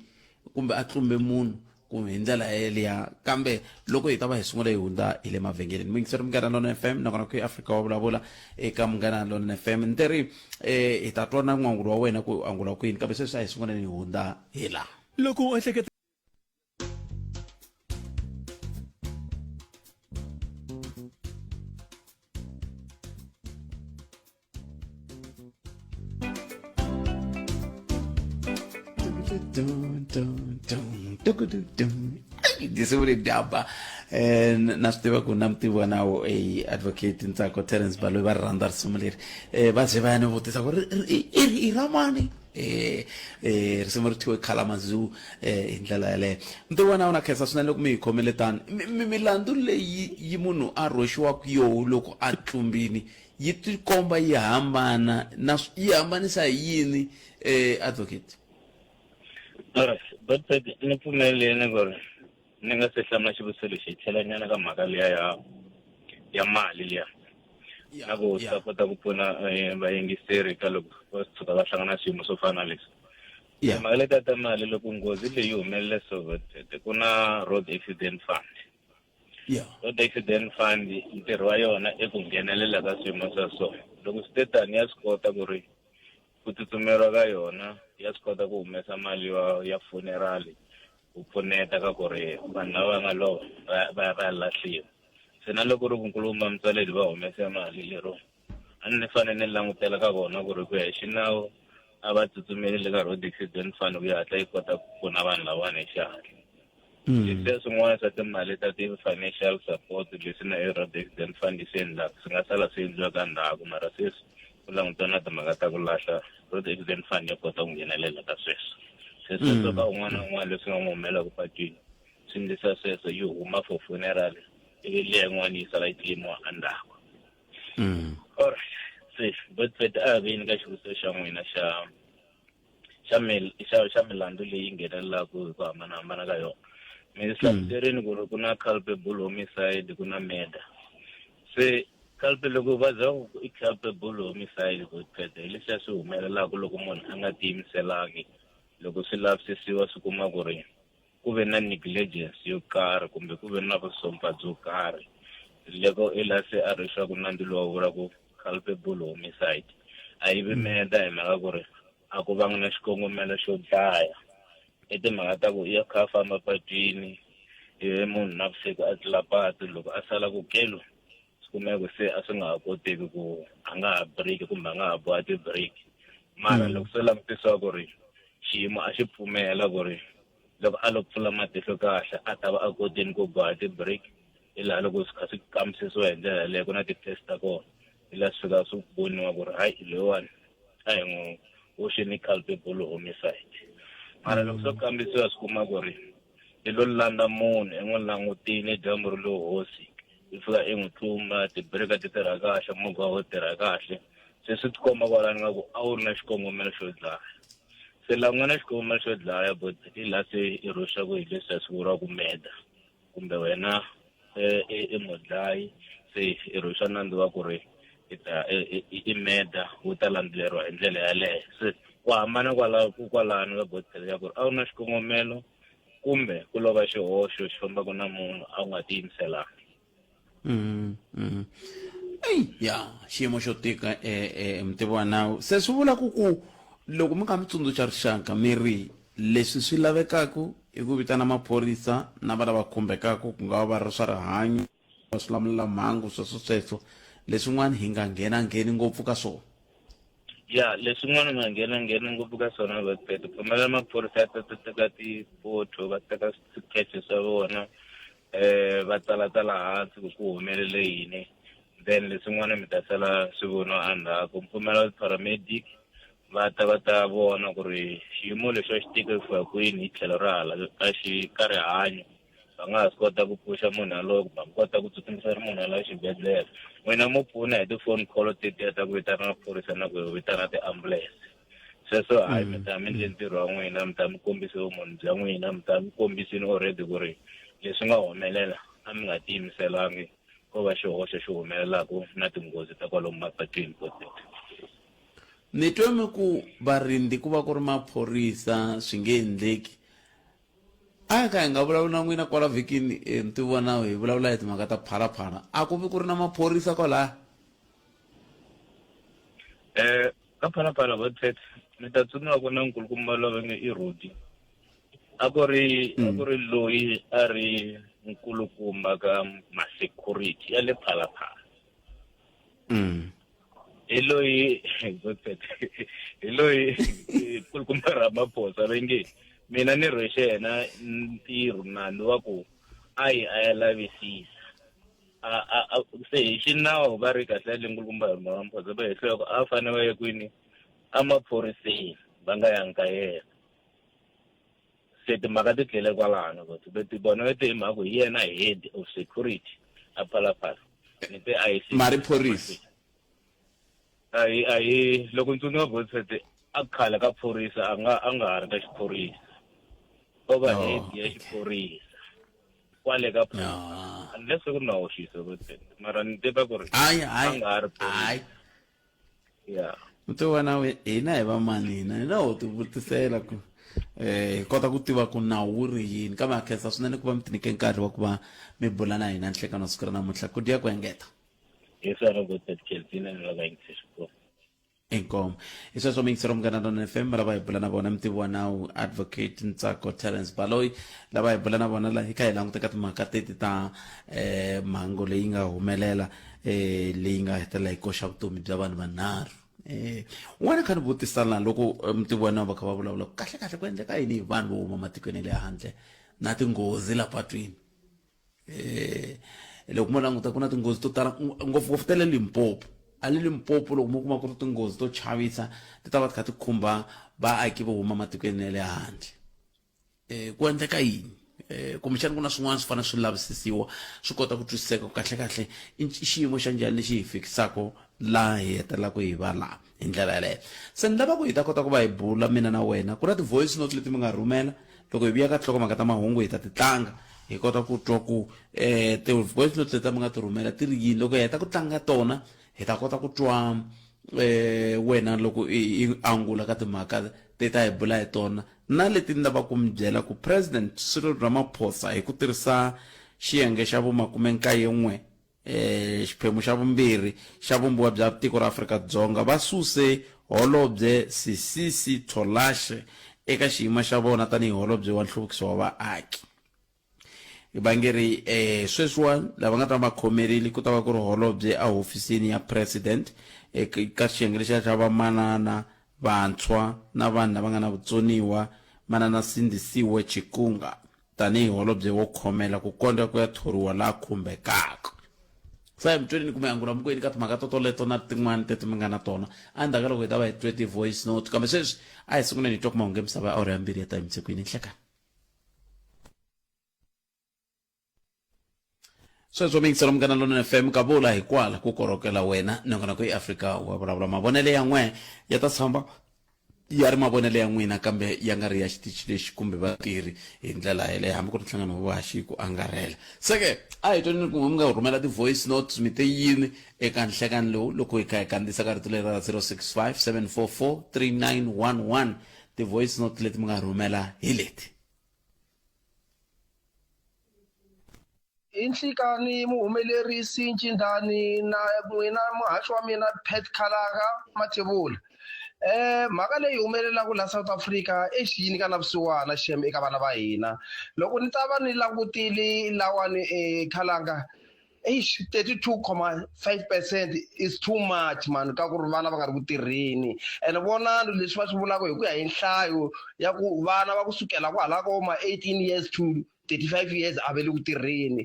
kumbe a tlumbe munhu kumbe hi ndlela yeliya kambe loko hi ta va hi sungula hi hundza hi le mavhengeleni muyingiseri munghana lona fm nakona ku afrika wa vulavula eka munghana lona fm ni teri um hi ta twa na n'wangulo wa wena ku angula kwini kambe sweswi a hi sunguleni hi hundza hi laha loko u ehleketa Risimu ri daba eh na swi tiva ku na mutivi wa nawu eh advocate Ntsako Terence Baloyi va ri rhandza risimu leri eh va ze va ya ni vutisa ku ri i ra mani eh eh risimu ri thyiwe Kalamazoo eh hi ndlela yaleyo mutivi wa nawu na khensa swinene loko mi hi khomele tani milandzu leyi yi munhu a rhwexiwaka yoho loko a tlumbini yi tikomba yi hambana na yi hambanisa hi yini eh advocate Alright, but ni pfumeleleni ku ri ni nga se hlamula xivutiso lexi hi tlhela nyana ka mhaka liya ya ya mali liya na ku ta kota ku pfuna eh, vayingiseri ka loko va tshuka va hlangana na swiyimo swo fana na leswi mhaka letiya ta mali loko nghozi leyi humelele so ku na road accident fund road accident fund ntirho wa yona i ku nghenelela ka swiyimo swa so loko swi te tani ya swi kota ku ri ku tsutsumeriwa ka yona ya swi kota ku humesa mali ya ya funeral ku pfuneta ka ku ri vanhu lava va nga lova va va ya va ya lahliwa se na loko ri ku nkulukumba mutswaleli va humese mali lero a ni fanele ni langutela ka vona ku ri ku ya hi xinawu a va tsutsumeli le ka road accident fund ku ya hatla yi kota ku pfuna vanhu lavawani hi xihatla leswiya swin'wana swa timali ta ti-financial support leswi na i-road accident fund yi swi endlaka swi nga sala swi endliwa ka ndzhaku mara sweswi ku langutana na timhaka ta ku lahla road accident fund ya kota ku nghenelela ka sweswo se sweswo ka un'wana na un'wana leswi nga n'wi humelaka patwini swi endlisa sweswo yi huma for funeral ivi liya yin'wana yi sala yi claimiwa endzhaku alright se but a vini ka xivutiso xa n'wina xa xa mil xa xa milandzu leyi nghenelelaka hi ku hambanahambana ka yona mi hlamuserini ku ri ku na culpable homicide ku na murder se culpable loko va za ku i culpable homicide ku qeda hi leswiya swi humelelaka loko munhu a nga tiyimiselangi loko swi lavisisiwa swi kuma ku ri ku ve na negligence yo karhi kumbe ku ve na vusompa byo karhi loko i la se a rhwexiwaka nandzu lowu vula ku culpable homicide a yi vi murder hi mhaka ku ri a ku vanga na xikongomelo xo dlaya i timhaka ta ku i ya kha a famba patwini ivi munhu navusiku a tlula patu loko a sala ku kelu swi kumeka ku se a swi nga ha koteki ku a nga ha break kumbe a nga ha boha ti-break mara loko se langutisiwa ku ri xiyimo a xi pfumela ku ri loko a lo pfula matihlo kahle a ta va a koteni ku boha ti-break hi laha loko swi kha swi kambisisiwa hi ndlela yaleyo ku na ti-test ta kona hi laha swi fika swi voniwa ku ri hayi loyiwani a hi n'wi hoxeni culpable homicide mara loko swo kambisiwa swi kuma ku ri i lo landza munhu i n'wi langutile dyambu ri lo hosi i fika i n'wi tlumba tibirika ti tirha kahle movha wo tirha kahle se swi tikomba kwalani nga ku a wu ri na xikongomelo xo dlaya se laha ku nga na xikongomelo xo dlaya but hi laha se i rhwexiwaka hi leswiya swi vuriwaka murder kumbe wena i mudlayi se i rhwexiwa nandzu wa ku ri i ta i murder wu ta landzeleriwa hi ndlela yaleyo se ku hambana kwalaho ku kwalano ka botele ya ku ri a wu na xikongomelo kumbe ku lova xihoxo xi fambaka na munhu a wu nga tiyimiselanga mm, mm. Eyi ya xiyimo xo tika eh, eh, mutivi wa nawu se swi vula ku ku loko mi kha mi tsundzuxa rixaka mi ri leswi swi lavekaka i ku vitana maphorisa na va lava khumbekaka ku nga va va ri swa rihanyo va swilamulelamhangu sweswo sweswo leswin'wana hi nga nghena ngheni ngopfu ka swona ya leswin'wana nga nghena nghena ngopfu ka swona vatswete pfumela maphorisa ya ta teka ti-photo va teka swikeche swa vona eh va tsalatsala hansi ku ku humelele yini then leswin'wana mi ta sala swi voniwa endzhaku mpfumela paramedic va ta va ta vona ku ri xiyimo lexi a xi tike ku fika kwini hi tlhelo ra hala ka xi ka rihanyo va nga ha swi kota ku pfuxa munhu yaloye kumbe va kota ku tsutsumisa munhu yaloye exibedhlele. N'wina mo pfuna hi ti-phone call tetiya ta ku vitana maphorisa na ku vitana tiambulense. Sweswo hayi mi ta mi endle ntirho wa n'wina, mi ta mi kombise vumunhu bya n'wina, mi ta mi kombisile already ku ri leswi nga humelela a mi nga tiyimiselangi ko va xihoxo xi humelelaku na tinghozi ta kwalomu mapatwini Godfred. Ni twe mi ku varindzi ku va ku ri maphorisa swi nge endleki. A hi kha hi nga vulavuli na n'wina kwala vhikini eh, ntivo hi vulavula hi timhaka ta phalaphala. A ku vi ku ri na maphorisa kwalaya? Eh, ka phalaphala Godfred, mi ta tsundzuka ku na nkulukumba loyi va nge i Rudi. A ku ri a ku ri loyi a ri nkulukumba ka ma-security ya le phalaphala. Hi loyi Godfred, hi loyi nkulukumba Ramaphosa va nge mina ni rhwexe yena ntirho nandzu wa ku a yi a ya lavisisa. A se hi xinawu va ri kahle le nkulukumba Ramaphosa va hehliwa ku a fanele va ye kwini emaphoriseni va nga yangi ka yena. Se timhaka ti tlele kwalano but vona va te hi mhaka ku hi yena head of security a Phalaphala. Ni te a hi Mari phorisa. A hi a hi loko ni tsundzuka Godfred a khale ka phorisa a nga a nga ha ri ka xiphorisa. Ko va head ya xiphorisa kwale ka phorisa. Unless ku ri na hoxisa Godfred mara ni tiva ku ri a nga ha ri phorisa. Yeah. Mutiwana hina hi va mani hina hina ho ti vutisela ku eh hi kota ku tiva ku nawu wu ri yini kambe ha khensa swinene ku va mi tinike nkarhi wa ku va mi bula na hina nhlekano siku ra namuntlha ku dya ku engeta hi swona Godfred Kelvin ni lava yingisela xikwembu Inkomo. Hi sweswo miyingiseri wa Munghana Lonene FM lava hi bula na vona mutivi wa nawu Advocate Ntsako Terence Baloyi lava hi bula na vona la hi kha hi languta ka timhaka teti ta eh mhangu leyi nga humelela eh leyi nga hetelela yi koxa vutomi bya vanhu vanharhu. Eh un'wana kha ni vutisa la loko eh, mutivi wa nawu va kha va vulavula kahle kahle ku endleka yini hi vanhu vo huma matikweni ya le handle na tinghozi la patwini. Eh loko mo languta ku na tinghozi to tala ngopfungopfu ta le Limpopo a le Limpopo loko mo kuma ku ri tinghozi to chavisa ti ta va ti kha ti khumba vaaki vo huma matikweni ya le handle eh ku endleka yini eh kumbexana ku na swin'wana swi fanele swi lavisisiwa swi kota ku twisiseka ku kahle kahle i xiyimo xa njhani lexi hi fikisaka laha hi hetelelaka hi va laha hi ndlela yaleyo se ni lava ku hi ta kota ku va hi bula mina na wena ku na ti-voice note leti mi nga rhumela loko hi vuya ka tinhlokomhaka ta mahungu hi ta ti tlanga hi kota ku twa ku um ti-voice note leti mi nga ti rhumela ti ri yini loko hi heta ku tlanga tona hi ta kota ku twa um wena loko i angula ka timhaka ti ta hi bula hi tona na leti ni lavaka ku mi byela ku president Cyril Ramaphosa hi ku tirhisa xiyenge xa vu-91 eh, xiphemu xa vumbirhi xa vumbiwa bya tiko ra Afrika-Dzonga va suse Holobye Sisisi Tolashe eka xiyimo xa vona tanihi Holobye wa Nhluvukiso wa Vaaki. Va nge ri eh, sweswiwa lava nga ta va khomerile ku ta va ku ri Holobye ehofisini ya President eka xiyenge lexiya xa vamanana, vantshwa na vanhu lava nga na vutsoniwa, Manana Sindisiwe Chikunga. tanihi holobye wo khomela ku kondza ku ya thoriwa la khumbekaka. Se mi tweleni kumbe angula mukweni ka timhaka totoleto na tin'wana teti mi nga na tona endzhaku ka loko hi ta va hi twe ti-voice note kambe sweswi a hi sunguleni hi twa ku mahungu ya misava ya awara ya mbirhi ya ta yimise kwini nhlekani sweswo miyingiselo munghana lonene fm ka vula hikwala ku korokela wena nongonoko i afrika wa vulavula mavonelo ya n'we ya ta tshamba ya ri mavonelo ya n'wina kambe ya nga ri ya xitichi lexi kumbe vatirhi hi ndlela yeleyo hambi ku ri nhlangano wa vahaxi ku angarhela se ke a hi twanini kun'we mi nga rhumela ti-voice notes mi te yini eka nhlekani lowu loko hi kha hi kandziyisa ka rito leri ra 065 744 3911 ti-voice note leti mi nga rhumela hi leti Hi nhlikani muhumelerisi Ncindani na n'wina muhaxi wa mina Pat Khalanga Mathebula. Eh mhaka leyi humelelaka la South Africa exi yi nyika na vusiwana xem eka vana va hina. Loko ni ta va ni langutile lawani eh Khalanga eish 32.5 percent is too much man ka ku ri vana va nga ri ku tirheni and vonani leswi va swi vulaka hi ku ya hi nhlayo ya ku vana va ku sukela kwala ko ma 18 years to 35 years a va le ku tirheni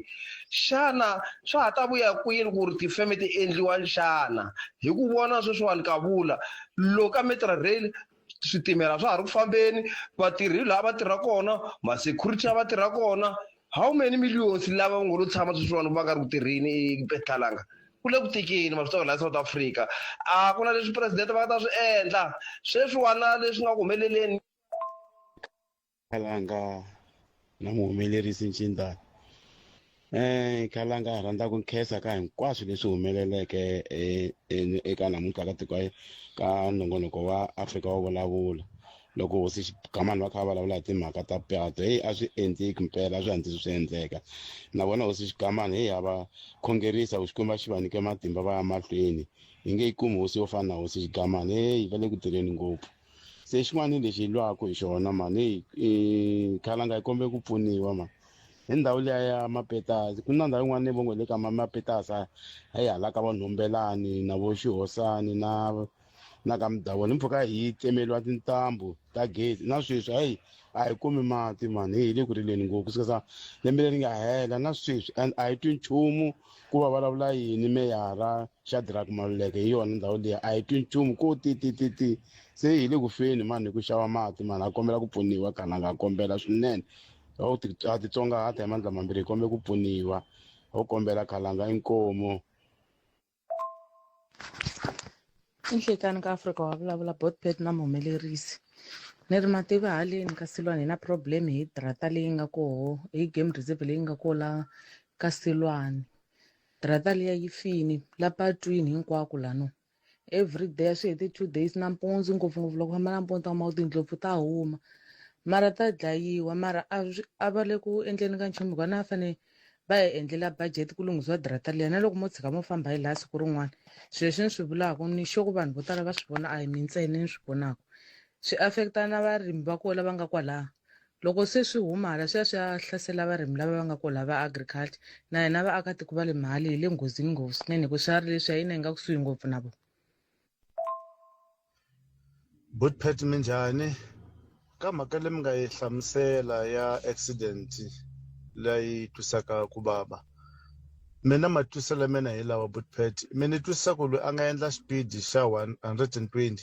xana swa ha ta vuya kwini ku ri tifeme ti endliwa xana hi ku vona sweswiwani ka vula loko ka metro rail switimela swa ha ri ku fambeni vatirhi laha va tirha kona ma-security a va tirha kona how many millions lava va ngo lo tshama sweswiwani va nga ri ku tirheni epetalanga Ku le ku tikeni ma swi tiva laha South Africa a ku na leswi president va nga ta swi endla sweswiwana leswi nga ku humeleleni. Khalanga na muhumelerisi Ncindani. Eh Khalanga hi rhandza ku nkhensa ka hinkwaswo leswi humeleleke eka namuntlha ka tiko ka nongonoko wa Afrika wa vulavula loko hosi Xigamani va kha va vulavula hi timhaka ta patu heyi a swi endleki mpela a swi hatlisi swi endleka na vona hosi Xigamani heyi ha va khongerisa ku Xikwembu a xi va nyike matimba va ya mahlweni hi nge yi kumi hosi yo fana na hosi Xigamani heyi va le ku tirheni ngopfu se xin'wana lexi hi lwaka hi xona mani heyi khalanga hi kombe ku pfuniwa mani hi ndhawu liya ya mapetasi ku na ndhawu yin'wana leyi vo ngo le ka mapetasi a yi hala ka va nhombelani na vo xihosani na na ka mudavoni hi mpfhuka hi tsemeliwa tintambu ta gezi na sweswi hayi a hi kumi mati mani hi le ku rileni ngopfu kusuka lembe leri nga hela na sweswi and a hi twi nchumu ku va vulavula yini meyara Shadrack Maluleke hi yona ndhawu liya a hi twi nchumu ko ti ti ti ti se hi le ku feni mani hi ku xava mati mani a kombela ku pfuniwa khalanga a kombela swinene ho ti a titsongahata hi mandla mambirhi hi kombela ku pfuniwa ho kombela khalanga inkomu I nhlekani ka Afrika wa vulavula Botpet na muhumelerisi ni ri mativa haleni ka Silwane hi na problem hi drata leyi nga koho hi game reserve leyi nga koho la ka Silwane drata liya yi fini la patwini hinkwako lano every day a swi heti 2 days nampundzu ngopfungopfu loko famba nampundzu ta kuma ku tindlopfu ta huma mara ta dlayiwa mara a swi a va le ku endleni ka nchumu hikuva na a fane va hi endlela budget ku lunghisiwa darata liya na loko mo tshika mo famba hi laha siku rin'wana swilo leswi ni swi vulaka ni sure ku vanhu vo tala va swi vona a hi mi ntsena ni swi vonaka swi affect-a na varimi va kona lava nga kwalaha loko se swi huma hala swi ya swi ya hlasela varimi lava va nga kona va agriculture na hina vaakatiko va le mali hi le nghozini ngopfu swinene hi ku swiharhi leswi hina hi nga kusuhi ngopfu na vona. Botpet minjhani ka mhaka leyi mi nga yi hlamusela ya accident leyi twisaka ku vava mina matwiselo ya mina hi lawa Botpet mina ni twisisa ku loyi a nga endla xipidi xa 120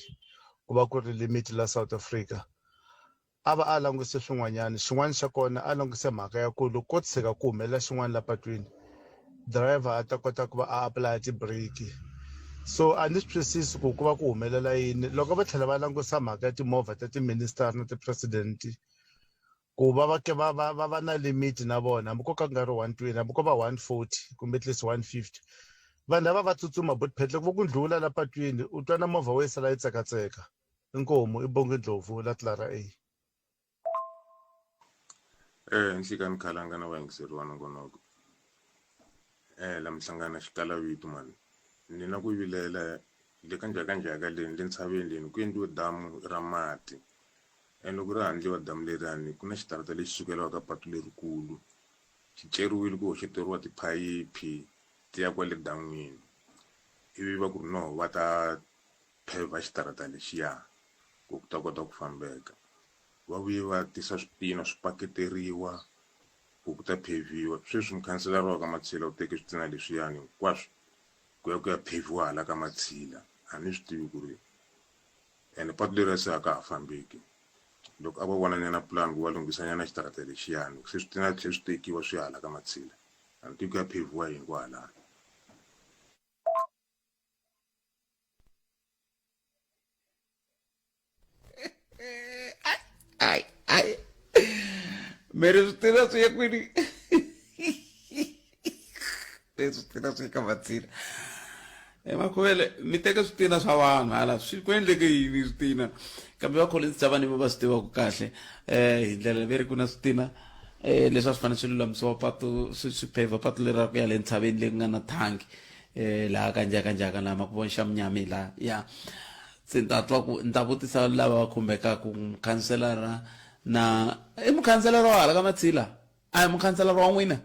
ku va ku ri limit la South Africa a va a languse swin'wanyana xin'wana xa kona a languse mhaka ya ku loko ko tshika ku humelela xin'wana la patwini driver a ta kota ku va a apply ti-brake so a ni swi twisisi ku ku va ku humelela yini loko va tlhela va langusa mhaka ya timovha ta ti-minister na ti-president ku va va ke va va va va na limit na vona hambi ko ka ku nga ri 120 hambi ko va 140 kumbe at least 150 vanhu lava va tsutsuma but phetle ku va ku ndlhula la patwini u twa na movha wo yi sala yi tsekatseka Inkomu i Bongi Ndlovu la Clara A. Eh nhlikani khalanga na vayingiseri va nongonoko eh la mihlangana xikalavito mani ni na ku vilela le ka njhakanjhaka leni le ntshaveni leni ku endliwe damu ra mati and loko ra ha endliwa damu leriyani ku na xitarata lexi sukelaka ka patu lerikulu xi ceriwile ku hoxeteriwa tiphayiphi ti ya kwale dan'wini ivi va ku ri no va ta phevha xitarata lexiya ku ku ta kota ku fambeka. Va vuye va tisa switina swi paketeriwa ku ku ta phevhiwa. Sweswi mukhanselara wa ka Matshila u teke switina leswiyani hinkwaswo ku ya ku ya phevhiwa hala ka Matshila. A ni swi tivi ku ri ene patu leriya se a ka ha fambeki. Loko a vo vona nyana pulani ku va lunghisa nyana xitarata lexiyani se switina swi tlhe swi tekiwa swi ya hala ka Matshila. A ni tivi ku ya phevhiwa yini kwahalano. Ai, ai. Mere swi tiva swi ya kwini leswi tiva swi ka matsila emakhuvele mi teka switina swa vanhu hala swi ku endleke yini switina kambe va Collins Chavani va swi tivaka kahle um hi ndlela ve ri ku na switina um leswi a swi fanele swi lulamisiwa patu swi swi phevha patu leri ra ku ya le ntshaveni leyi ku nga na thangi eh laha ka njhakanjhaka laha ma ku vona xa munyami laha ya se ni ta twa ku ni ta vutisa lava va khumbekaka mukhanselara na i mukhanselara wa hala ka matshila a hi mukhanselara wa n'wina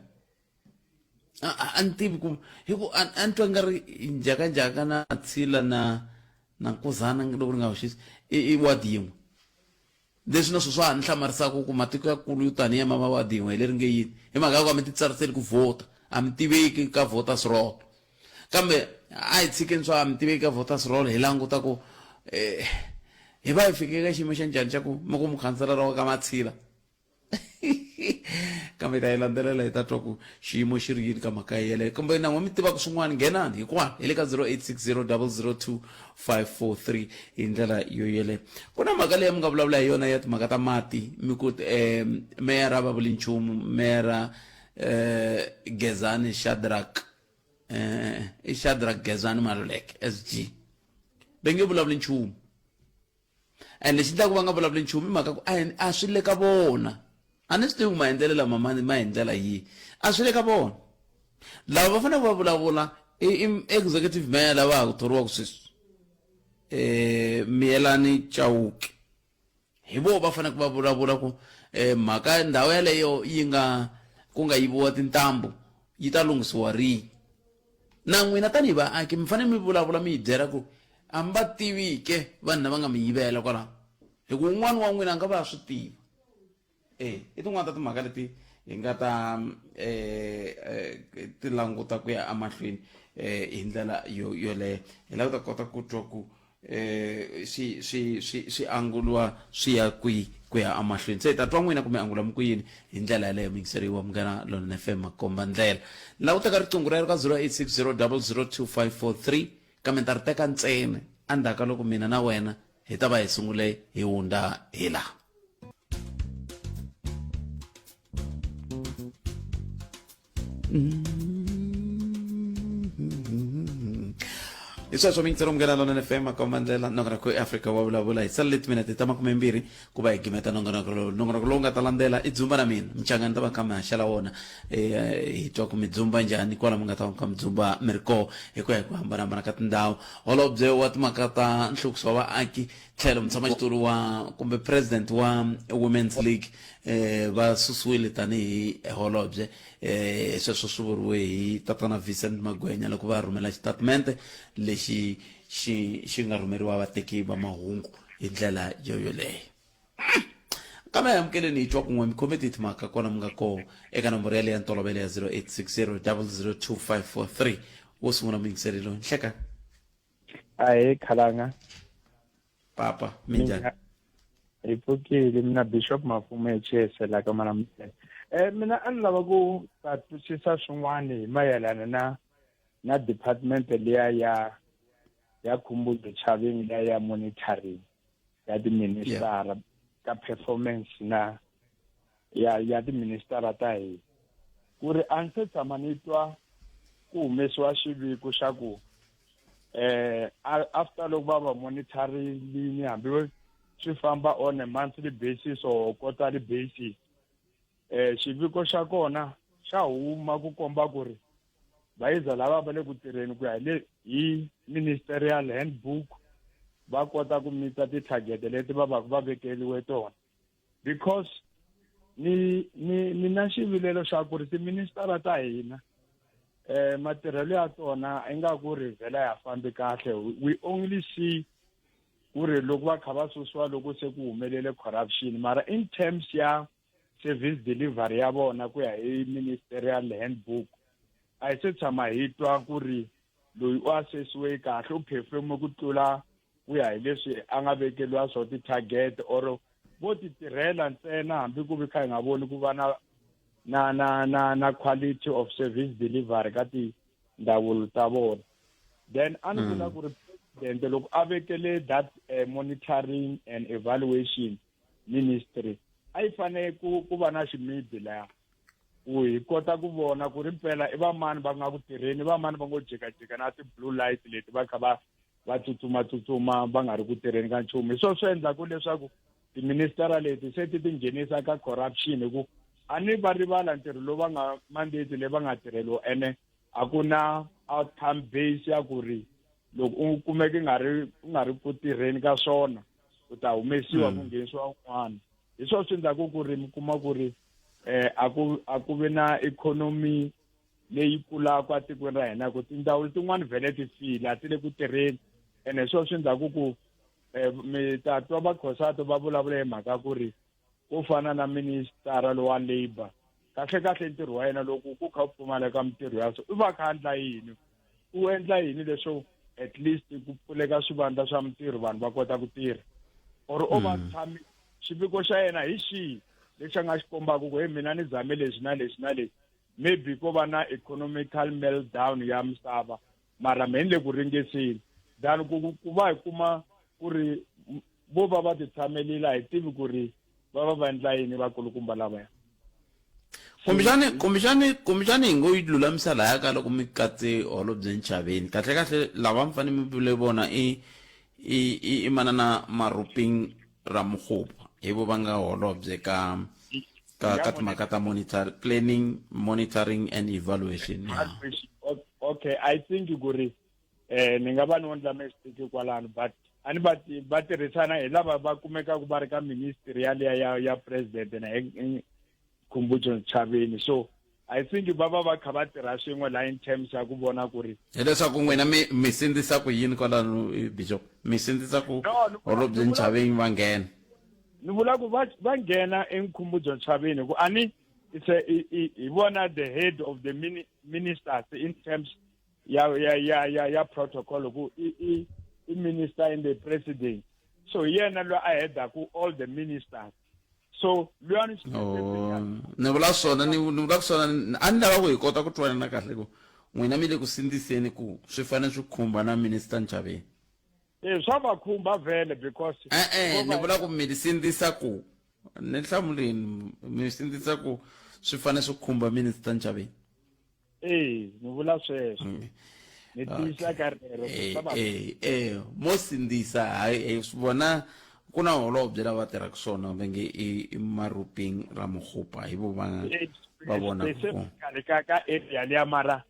a ni tivi ku hi ku a ni twa nga ri njhakanjhaka na tshila na na nkuzana loko ni nga hoxisi i wadi yin'we Leswi na swo swa ha ni hlamarisaka ku matiko yakulu yo tanihi ma va wadi yin'we hi leri nge yini hi mhaka ya ku a mi titsariseli ku vhota a mi tiveki ka voters roll kambe a hi tshikeni swa a mi tiveki ka voters roll hi languta ku eh, hi va hi fike ka xiyimo xa njhani xa ku mi ku mukhanselara wa ka matshila Kambe hi ta yi landzelela hi ta twa ku xiyimo xi ri yini ka mhaka yeleyo. Kumbe na n'we mi tivaka swin'wana nghenani hi kwala hi le ka 0860002543 hi ndlela yo yeleyo. Ku na mhaka leyi mi nga vulavula hi yona ya timhaka ta mati mi ku um meyara va vuli nchumu meyara um Gezani Shadrack um i Shadrack Gezani Maluleke SG va nge vulavuli nchumu. And lexi endlaka va nga vulavuli nchumu i mhaka ku a a swi le ka vona. A ni swi tivi ku maendlelo lama ma ma hi ndlela yihi. A swi le ka vona. Lava va faneleke va vulavula i i executive mayor lava ha ku thoriwaka sweswi eh Miyelani Chauke. Hi vona va faneleke va vulavula ku eh mhaka ndhawu yaleyo yi nga ku nga yiviwa tintambu yi ta lunghisiwa rini. Na n'wina tanihi vaaki mi fanele mi vulavula mi hi byela ku a mi va tivi ke vanhu lava nga mi yivela kwalaho, hi ku un'wana wa n'wina a nga va a swi tiva. E, i tin'wana ta timhaka leti hi nga ta ti languta ku ya emahlweni hi ndlela yo yoleyo. Hi lava ku ta kota ku twa ku eh swi swi swi swi angulwa swi ya kwihi ku ya emahlweni se hi ta twa n'wina kumbe angula mi ku yini hi ndlela yaleyo muyingiseri wa Munghana Lonene FM makomba ndlela ni lava ku teka riqingho rero ka 0860002543 kambe ni ta ri teka ntsena endzhaku ka loko mina na wena hi ta va hi sungule hi hundza hi laha. Hi sweswo mintsero munghana Lonene FM makomba ndlela nongonoko i Afrika wa vulavula hi sala leti minete ta 20 ku va hi gimeta nongonoko lowu. Nongonoko lowu nga ta landzela i dzumba na mina mchangani ta va kha mi haxela wona hi twa ku mi dzumba njhani kwala mi nga ta va kha mi dzumba mi ri koho hi ku ya hi ku hambanahambana ka tindhawu. Holobye wa timhaka ta nhluvukiso wa vaaki tlhelo mutshamaxitulu wa kumbe president wa Women's League va susiwile tanihi holobye. Sweswo swi vuriwe hi tatana Vincent Magwenya loko va rhumela xitatimende lexi xi xi nga rhumeriwa vateki va mahungu hi ndlela yo yoleyo. Kambe hi amukeleni hi twa kun'we mi khome tihi timhaka kona mi nga koho eka nomboro yaleyo ya ntolovelo ya 0860 002543 wo sungula muyingiseri loyi. Nhlekani. Ahee Khalanga. Papa, minjhani? Hi pfukile mina Bishop Mafumo Echese la ka Malamulele. Eh mina a ni lava ku ta twisisa swin'wana hi mayelana na na department liya ya ya Khumbudzo Chaveni liya ya monitoring ya tiministara ka performance na ya ya tiministara ta hina ku ri a ni se tshama ni twa ku humesiwa xiviko xa ku eh after loko va va monitoringini hambi swi famba on a monthly basis or quarterly basis eh xiviko xa kona xa huma ku komba ku ri vayiza lava va le ku tirheni ku ya hi le hi ministerial handbook va kota ku mita ti-target leti va va va vekeliwe tona. Because ni ni ni na xivilelo xa ku ri tiministara ta hina eh matirhelo ya tona ingaku ri vhela ya fambi kahle. We only see ku ri loko va kha va susiwa loko se ku humelele corruption, mara in terms ya service delivery ya vona ku ya hi ministerial handbook a hi se tshama hi twa ku ri loyi u assessiwe kahle u performe ku tlula ku ya hi leswi a nga vekeliwa swo ti-target or vo ti tirhela ntsena hambi ku vi kha hi nga voni ku va na na na na na quality of service delivery ka tindzawulo ta vona. Then a ni vula ku ri president loko a vekele that monitoring and evaluation ministry a yi fanele ku va na ximidi laha ku hi kota ku vona ku ri mpela i vamani va nga ku tirheni, i vamani va ngo jikajika na ti-blue light leti va kha va va tsutsuma tsutsuma va nga ri ku tirheni ka nchumu. Hi swona swi endlaku leswaku tiministara leti se ti tinghenisa ka corruption, hi ku a ni va rivala ntirho lowu va nga mandate leyi va nga tirheliwa, ene a ku na outcome base ya ku ri loko u kumeke u nga ri ku tirheni ka swona u ta humesiwa ku nghenisiwa un'wana. Hi swona swi endlaku ku ri mi kuma ku ri a ku vi na economy leyi kulaka etikweni ra hina, ku tindzawulo tin'wani vhele ti file a ti le ku tirheni. Ene hi swona swi endlaku ku mi ta twa va Khosato va vulavula hi mhaka ku ri ku fana na ministara lowa labor, kahle kahle ntirho wa yena loko ku kha ku pfumaleka mintirho ya so u va kha endla yini, u endla yini leswo at least ku pfuleka swivandla swa mintirho vanhu va kota ku tirha, or o va tshami xiviko xa yena hi xihi. lexi a nga xi kombaka ku he mina ni zame leswi na leswi na leswi maybe ko va na economical meltdown ya misava mara me ni le ku ringeseni than ku ku va hi kuma ku ri vo va va ti tshamelile a hi tivi ku ri va va va endla yini vakulukumba lavaya kumbexani kumbexani kumbexani hi ngo yi lulamisa laya ka loko mi katse holobye nchaveni kahle kahle lava mi fanele mi vule vona i i i manana maruping Ramokgopa hi vo va nga holobye ka ka ka timhaka ta monitor planning monitoring and evaluation yeah. okay i think ku ri eh ni nga va ni endla mistake kwalano but a ni va va tirhisana hi lava va kumekaka va ri ka ministry yaliya ya ya president na Khumbudzo Ntshavheni so i think va va va kha va tirha swin'we la in terms ya ku vona ku ri hileswaku n'wina mi mi sindzisa ku yini kwalano eh, bishop mi sindzisa ku holobye Ntshavheni va nghena ni vula ku va va nghena eNkhumbudzo Ntshavheni ku ani it's a hi vona the head of the mini, ministers in terms ya ya ya ya ya protocol ku i i i minister in the president so hi yena loyi a headaku all the ministers so luyani oh, ni vula swona ni ni vula swona a ni lava ku hi kota ku twanana kahle ku n'wina mi le ku sindziseni ku swi fanele swi khumba na minister Ntshavheni eh swa va khumba vhele because eh eh ni vula ku mi sindzisa ku ni hlamuleni mi sindzisa ku swi fanele swi khumba minister Ntshavheni ee ni vula sweswo mm. ni tiyisa ka rero eh, eh, eh, mo sindzisa hayi swi vona ku na holobye lava tirhaka swona va nge i maruping ramokgopa hi vo va va vona specifically ka ka area liya mara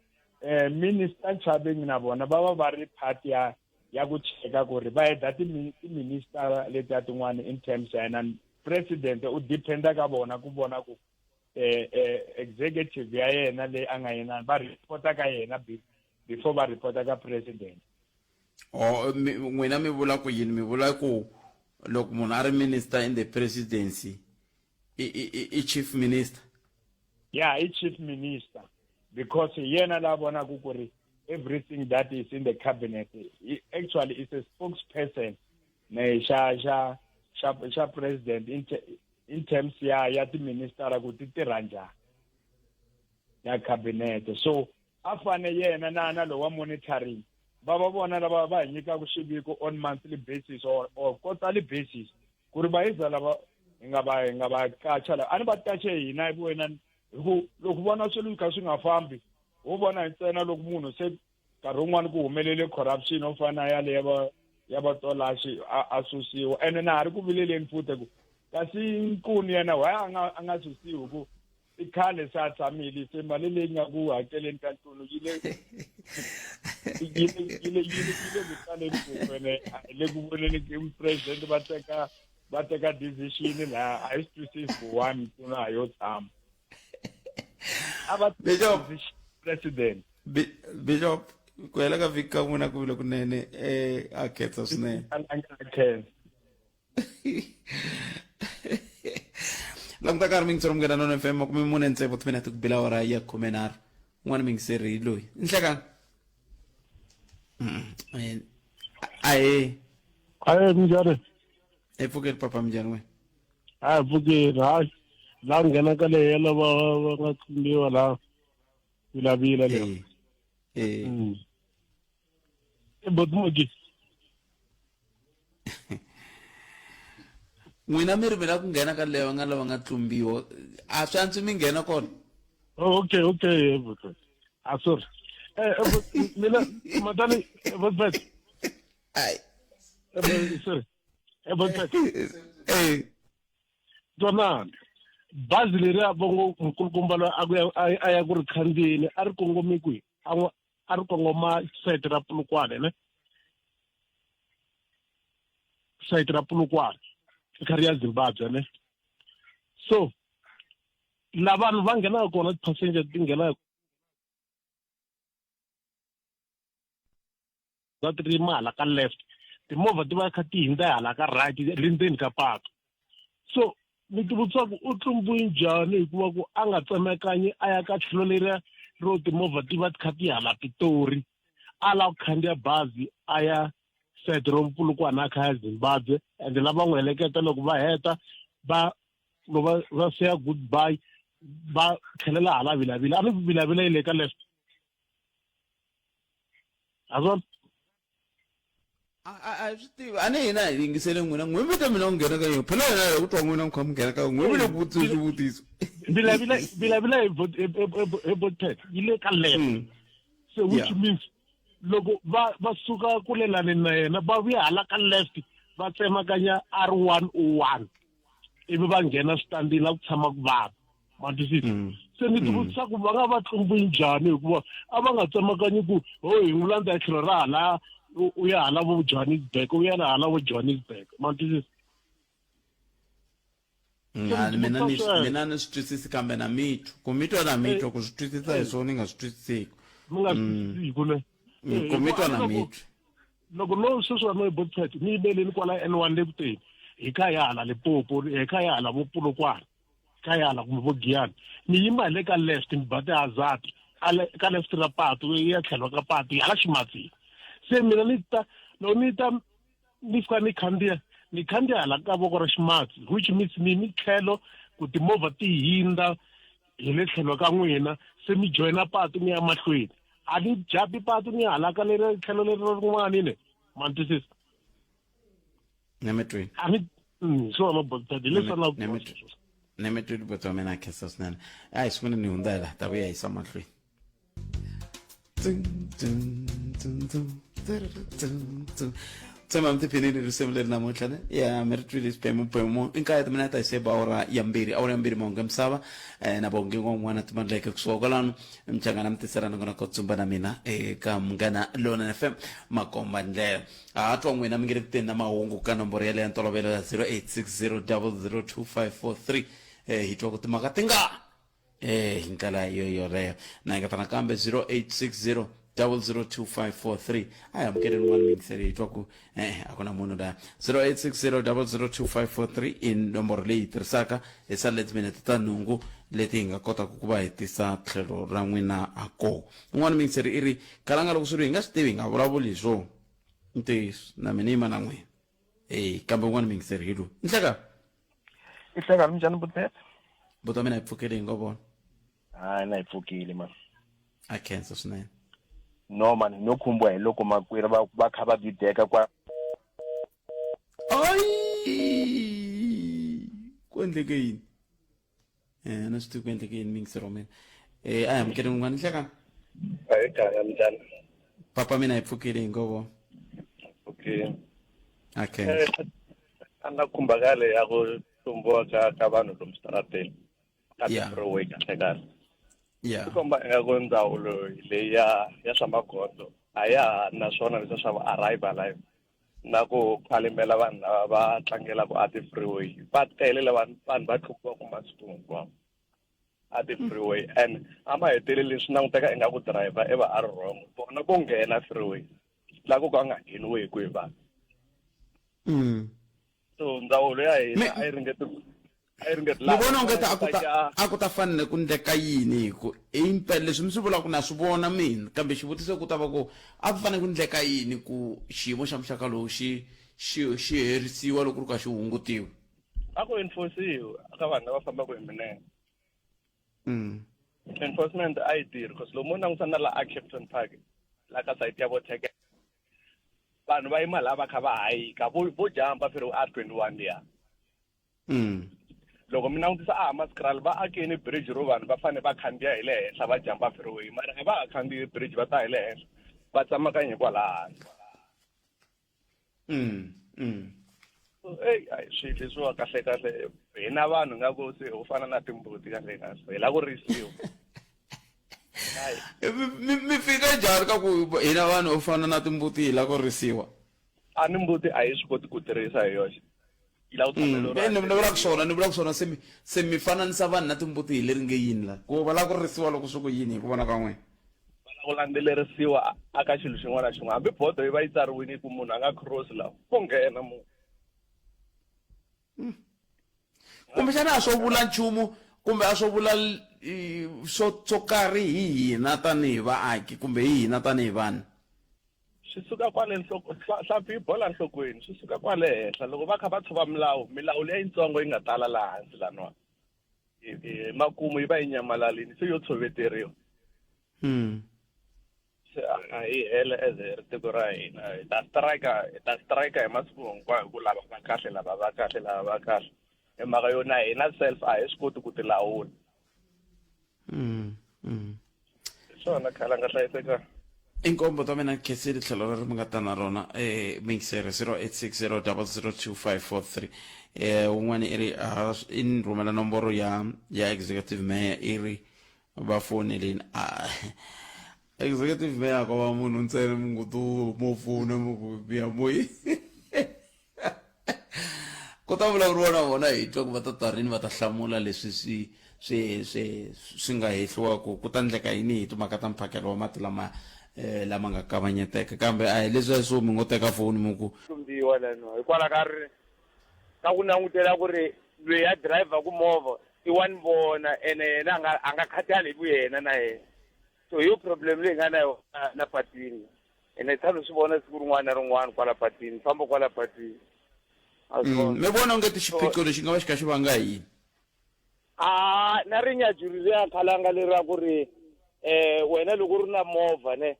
eh minister Nchabeng na vona va va va ri part ya ya ku cheka ku ri va heda ti-minister letiya tin'wana in terms ya yena president u dependa ka vona ku vona ku eh, eh, executive ya yena leyi a nga yena va reporta ka yena before va reporta ka president oh n'wina mi vula ku yini mi vula ku loko munhu a ri minister in the presidency i, i, i chief minister yeah i chief minister because yena la vonaka ku ri everything that is in the cabinet he actually is a spokesperson ne xa xa xa xa president in, in terms ya ya tiministara ku ti tirha njhani ya cabinet so a fane yena na na lowa monitoring va va vona lava va hi nyikaka xiviko on monthly basis or, or quarterly basis ku ri vayiza lava hi nga va hi nga va qacha lava a ni va qache hina wena hi ku loko vona swilo kha swi nga fambi ho vona hi ntsena loko munhu se nkarhi wun'wani ku humelele corruption yo fana yale ya va ya vatolaxi a, a susiwa ene na ha ri ku vileleni futhi ku kasi nkuni yena why a nga a nga susiwi ku i khale se a tshamile se mali leyi nga ku hakeleni ka ntunu yi le yi le yi le yi le yi le ku taleni ngopfu ene a hi le ku voneni president va teka va teka decision laha a hi swi twisisi ku why mntunu a yo tshama a va president Bishop ku hela ka vhiki ka n'wina ku vile kunene eh a khetsa swinene languta karhi mingisero munghana nona fm makume mune ntsevu timinete ku bila awara ya khumenharhu un'wana mingiseri hi loyi nhlekani mm, ahe ahe minjhani hi pfukeli papa minjhani n'wina a hi pfukeli hayi laha nghenaka leyi ya lava va nga tlumbiwa laha vilavila leyo eh mm. botmoki n'wina mi ri mi lava ku nghena ka leyo nga lava nga tlumbiwa a swi antswi mi nghena kona oh, okay okay ah sorry eh, eh mina madani botbet ai eh, sorry eh botbet eh twanani bazi leri a vongo nkulukumba loyi a ku a ya ku ri khandziyeni a ri kongome kwihi a n'wi a ri kongoma sayiti ra Polokwane ne sayiti ra Polokwane ri kha ri ya Zimbabwe ne so la vanhu va nghenaka kona ti-passenger ti nghenaka va ti rima hala ka left timovha ti va kha ti hindza hala ka right le ndzeni ka patu so ni ti vutisa ku u tlumbiwe njhani hikuva ku a nga tsemekanyi a ya ka tlhelo leriya ro timovha ti va ti kha ti hala pitori a lava ku khandziya bazi a ya side ro Polokwane a kha ya Zimbabwe ende lava n'wi heleketa loko va heta va Loko va va say goodbye va tlhelela hala Vilavila. A ni Vilavila yi le ka left. A swona? A a swi tivi a ni hina hi yingisele n'wina n'we mi ta mina ku nghena ka yona phela hina hi ku twa n'wina mi kha mi nghena ka yona n'we mi le ku vutisa swivutiso Vilavila Vilavila hi vot hi voted yi le ka left. So which means loko va va suka kulelani na yena va vuya hala ka left va tsemakanya R101 ivi va nghena switandini la ku tshamaka vanhu ma twisisa se ni tivutisa ku va nga va tlumbi njhani hikuva a va nga tsemakanyi ku ho hi n'wi landza hi tlhelo ra hala u ya hala vo Johannesburg u ya hala vo Johannesburg ma twisisa. Mina ni mina ni swi twisisi kambe na mitwa ku mitwa na mitwa ku swi twisisa hi swona ni nga swi twisiseki. Mi nga swi twisisi ku ne ku mitwa na mitwa. Loko no sweswi no hi botpet ni yimeleni kwala N1 le kuteni hi kha hi hala Limpopo hi kha hi hala vo Polokwane kha hi hala kumbe vo Giyani ni yima hi le ka left ni ba ti-hazard ka left ra patu ya tlhelo ka patu hala ximatsini se mina ni ta loko ni ta ni fika ni khandziya ni khandziya hala ka voko ra ximatsi which means ni mi tlhelo ku timovha ti hindza hi le tlhelo ka n'wina se mi joyina patu mi ya mahlweni a ni japi patu ni hala ka leri tlhelo leri rin'wana ne ma ni twisisa. Nemetweni a ni swona botadi leswi na nemetweni botwa mina a khensa swinene a hi sungule ni hundza hi laha ta vuya yisa mahlweni. Tshemba mi tiphinini risimu leri namuntlha ne ya mi ri twile xiphemu i nkarhi timina ta hi seba awara ya mbirhi awara ya mbirhi mahungu ya misava na bonge n'wan'wana timandleke kusuka kwalano mchangana mi tisela nongonoko tsumba na mina eka Munghana Lonene FM makomba ndlela ha twa n'wina mi nge ri kuteni na mahungu ka nomboro yaleyo ya ntolovelo ya 0860002543 hi twa ku timhaka ti nga hi ndlela yo yoleyo na engeta nakambe 0860 002543 a hi amukeleni un'wana miyingiseri hi twa ku e a ku na munhu laha 0860 002543 i nomboro leyi hi tirhisaka hi salele timinete ta nhungu leti hi nga kotaka ku va hi tisa tlhelo ra n'wina a kona un'wana miyingiseri i ri kalanga loko swi ri hi nga swi tivi hi nga vulavuli hi swona ntiyiso na mina yima na n'wina e kambe un'wana miyingiseri hi loyi nhleka. Ihleka minjhani Butete? Buti wa mina hi pfukile hi ngo vona. Hayi na hi pfukile man. A khensa swinene. No man, no khumbiwa hi loko makwerhu va va kha va dideka kwa. Ayi! Ku endleke yini? Eh, na swi tivi ku endleke yini miyingiseri wa mina. Eh, a hi amukele un'wana nhleka. Ahee kaya minjhani? Papa mina hi pfukile hi ngo vona. Okay. A khensa. A nga khumba ka le ya ku tlumbiwa ka ka vanhu lomu switarateni ka ti-freeway kahle kahle. Swi komba ingaku ndzawulo leyi ya ya swa magondzo a ya ha na swona leswiya swa ku arrive alive na ku khalimela vanhu lava va tlangelaka a ti-freeway. Va tele lava vanhu va tlumbiwaka masiku hinkwawo a ti-freeway and a maheteleleni swi languteka ingaku driver i va a ri wrong vona vo nghena freeway la ku ka nga ngheniweku hi vanhu. So ndzawulo ya hina a yi ringeti a yi ringeti Ni vona ongeti a ku ta a ku ta fanele ku ndleka yini hi ku impela leswi mi swi vulaka na swi vona mina kambe xivutiso ku ta va ku a ku fanele ku ndleka yini ku xiyimo xa muxaka lowu xi xi xi herisiwa loko ku ri ka xi hungutiwa. A ku enforciwe ka vanhu lava fambaka hi milenge. Enforcement a yi tirhi because loko mo languta na la a Kempton Park la ka site ya vo Theke vanhu va yima laha va kha va hayika vo vo jumpa firi R21 liya. Loko mi langutisa a Hammanskraal va akeni bridge ro vanhu va fane va khandziya hi le henhla va jumpa freeway mara a va ha khandziyi bridge va ta hi le henhla va tsamakanya hikwalaho hansi. Ey ayi swi leswiwa kahle kahle hina vanhu nga ku se ho fana na timbuti kahle kahle hi lava ku risiwa. Mi fika njhani ka ku hina vanhu ho fana na timbuti hi lava ku risiwa? A ni mbuti a yi swi koti ku tirhisa hi yoxe. Yi lava ku tshamela mm. Ni vulaka swona ni vulaka swona se mi se mi fananisa vanhu na timbuti hi leri nge yini la ku va lava ku risiwa loko swi ku yini hi ku vona ka n'wina? Va lava ku landzelerisiwa a ka xilo xin'wana na xin'wana hambi bodo yi va yi tsariwile ku munhu a nga cross la ko nghena munhu. Kumbexana a swo vula nchumu kumbe a swo vula swo swo karhi hi hina tanihi vaaki kumbe hi hina tanihi vanhu. Swi suka kwale nhloko hlampfi yi bola nhlokweni swi suka kwale henhla loko va kha va tshova milawu milawu leya yitsongo yi nga tala laha hansi laniwa hi makumu yi va yi nyamalalini se yo tshoveteriwa mm. Se a hi hele as hi ri tiko ra hina hi ta strike hi ta strike hi masiku hinkwayo hi ku lava va kahle lava va kahle lava va kahle hi mhaka yo na hina self a hi swi koti ku tilawula mm, mm. hi swona khale a nga hlayisekanga inkombo ta mina khensile tlhelo leri mi nga ta na rona eh mingisere 0860 002543 eh un'wana i ri ah, i ni rhumela nomboro ya ya executive mayor i ri va foneleni a executive mayor ko va munhu ntsena mi ngo to mo fona mi ku biha moyi ku ta vulavuriwa na vona hi twa ku va ta ta rini va ta hlamula leswi swi swi swi swi nga hehliwaku ku ta ndleka yini hi timhaka ta mphakelo wa mati lama eh, lama nga kavanyeteka kambe a hi leswiya swo mi ngo teka foni mi ku tlumbiwa lano hikwalaho ka ri ka ku langutela ku ri loyi a dirayivhaku movha i wa ni vona ene yena a nga a nga khathali hi vuyena na yena so hi yo problem leyi nga na yona na patwini ene hi tshame swi vona siku rin'wana na rin'wana kwala patwini famba kwala patwini mm, mi vona onge ti xiphiqo lexi nga va xi kha xi vanga yini a na rinyajuri ri khalanga leri ra ku ri um wena loko u ri na movha ne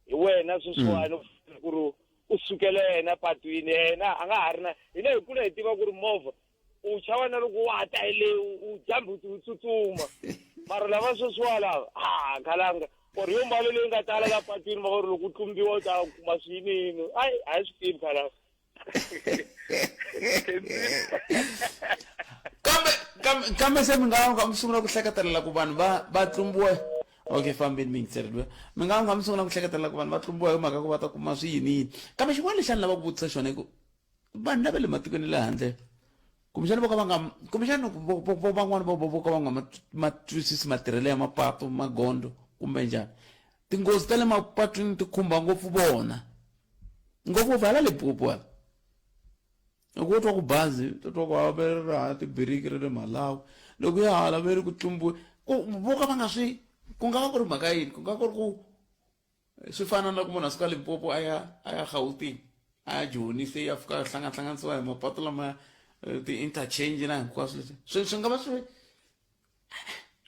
hi wena sweswiwani mm. ku ri u sukela yena patwini yena a nga ha ri na hina hi kula hi tiva ku ri movha u chava na loko wa ta hi le u jambi u tsutsuma mara lava sweswiwa lava ha khalanga or yo mbalo leyi nga tala la patwini va ku ri loko u tlumbiwa u ta kuma swiyinini ayi a hi swi tivi khalanga kambe kambe kambe se mi nga nga mi sungula ku hleketelela ku vanhu va va tlumbiwa okay fambeni mi yingiseri mi nga nga mi sungula ku hleketelela ku vanhu va tlumbiwa hi mhaka ku va ta kuma swiyiniyini kambe xin'wana lexi a ni lava ku vutisa xona i ku vanhu lava le matikweni le handle kumbexana vo ka va nga kumbexana van'wana vo vo ka va nga ma twisisi matirhelo ya mapatu magondo kumbe njhani tinghozi ta le mapatwini ti khumba ngopfu vona ngopfungopfu hala Limpopo hala loko wo twa ku bazi to twa ku ha ve ri ra tibiriki ra le Malawi loko ya hala ve ri ku tlumbiwe ku vo ka va nga swi ku nga va ku ri mhaka yini ku nga ku ri ku swi fana na loko munhu a suka Limpopo a ya a ya Gauteng a ya Joni se ya fika a hlangahlanganisiwa hi mapatu lama eh, ti-interchange na hinkwaswo leswi swi swi nga va swi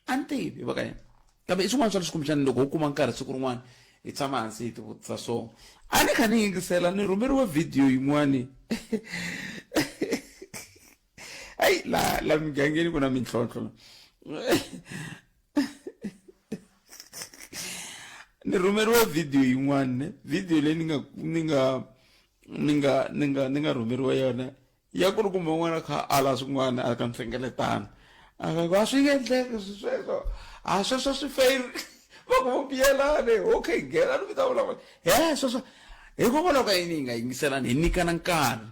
a ni tivi va ka yena kambe i swin'wana swa leswi kumbexana loko ho kuma nkarhi siku rin'wana hi tshama hansi hi tivutisa swona a ni kha ni yingisela ni rhumeriwe vhidiyo yin'wani ayi la la migangeni ku na mintlhontlho ni rhumeriwe vhidiyo yin'wana ne vhidiyo leyi ni nga ni nga ni nga ni nga ni nga rhumeriwa yona ya ku ri kumbe un'wana a kha a ala swin'wana a ka nhlengeletano a ku a swi nge endleki swi sweswo a sweswo swi fail va ku vo biyelani okay nghenani mi ta vulavula he sweswo hikokwalaho ka yini hi nga yingiselani hi nyikana nkarhi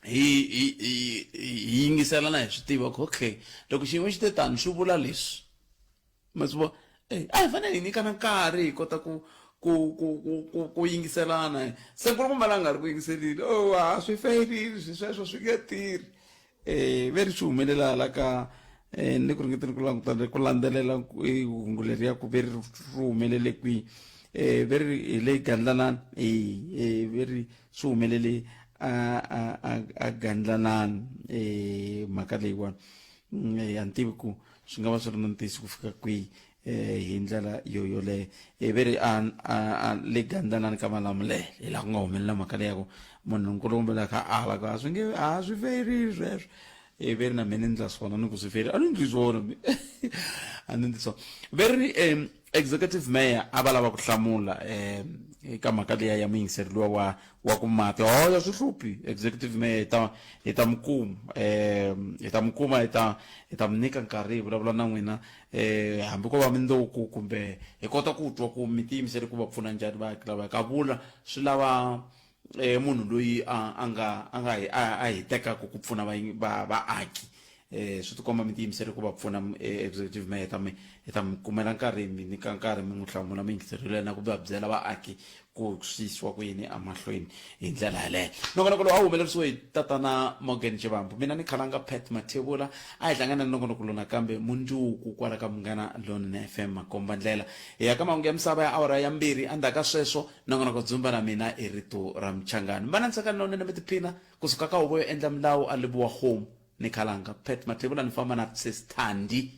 hi hi hi hi yingiselana hi swi tiva ku okay loko xiyimo xi te tani swi vula leswi ma swi vona eh, a hi fanele hi nyikana nkarhi hi kota ku ku ku ku ku ku yingiselana se nkulukumba la nga ri ku yingiselile o oh, a swi fayirile swi sweswo swi nge tirhi um ve ri swi humelela hala ka um ni ku ringeteni ku languta ku landzelela eh, hungu leriya ku ve ri ri humelele kwihi um ve ri hi le gandlanani e ve ri swi humelele a a a a gandlanani um mhaka leyiwani mm, a ni tivi ku swi nga va swi ri na ntiyiso ku fika kwihi eh, hi ndlela yo yoleyo eh, ve ri a a a le gandlanani ka malamulele hi laha ku nga humelela mhaka leyi ya ku munhu nkulukumba loyi a kha a ala ku a swi nge a swi ferile sweswo eh, ve ri na mina ni ndla swona ni ku swi ferile a ni ndli swona a ni ndli swona ve ri um executive mayor a va lava ku hlamula um eka mhaka liya ya muyingiseri luwa wa wa ku mati hoya swi hluphi executive mayor hi ta hi ta mi kuma um hi ta mi kuma hi ta hi ta mi nyika nkarhi hi vulavula na n'wina um hambi ko va mindzuku kumbe hi kota ku twa ku mi tiyimisele ku va pfuna njhani vaaki lava ka vula swi lava um munhu loyi a a nga a nga a a hi tekaka ku pfuna va vaaki. Eh swi tikomba mi tiyimisele ku va pfuna eh, executive mayor ta mi hi ta mi kumela nkarhi mi nyika nkarhi mi n'wi hlamula mi yingiserile na ku va byela vaaki ku swi yisiwa ku yini emahlweni hi ndlela yaleyo. Nongonoko lowu a wu humelerisiwe hi tatana Morgan Chivambu. Mina ni khalanga Pat Mathebula. A hi hlangana ni nongonoko lowu nakambe mundzuku kwala ka Munghana Lonene FM Makomba Ndlela. Hi ya ka mahungu ya misava ya awara ya mbirhi. Endzhaku ka sweswo nongonoko Dzumba na mina i rito ra Mchangani. Mi va na ntsakano lowunene mi tiphina kusuka ka huvo yo endla milawu a Lebowa Home. Ni khalanga Pat Mathebula ni famba na Sis Thandi.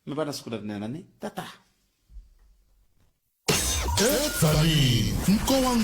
Mi va na siku lerinene ni tata. Edzanini, nkowa.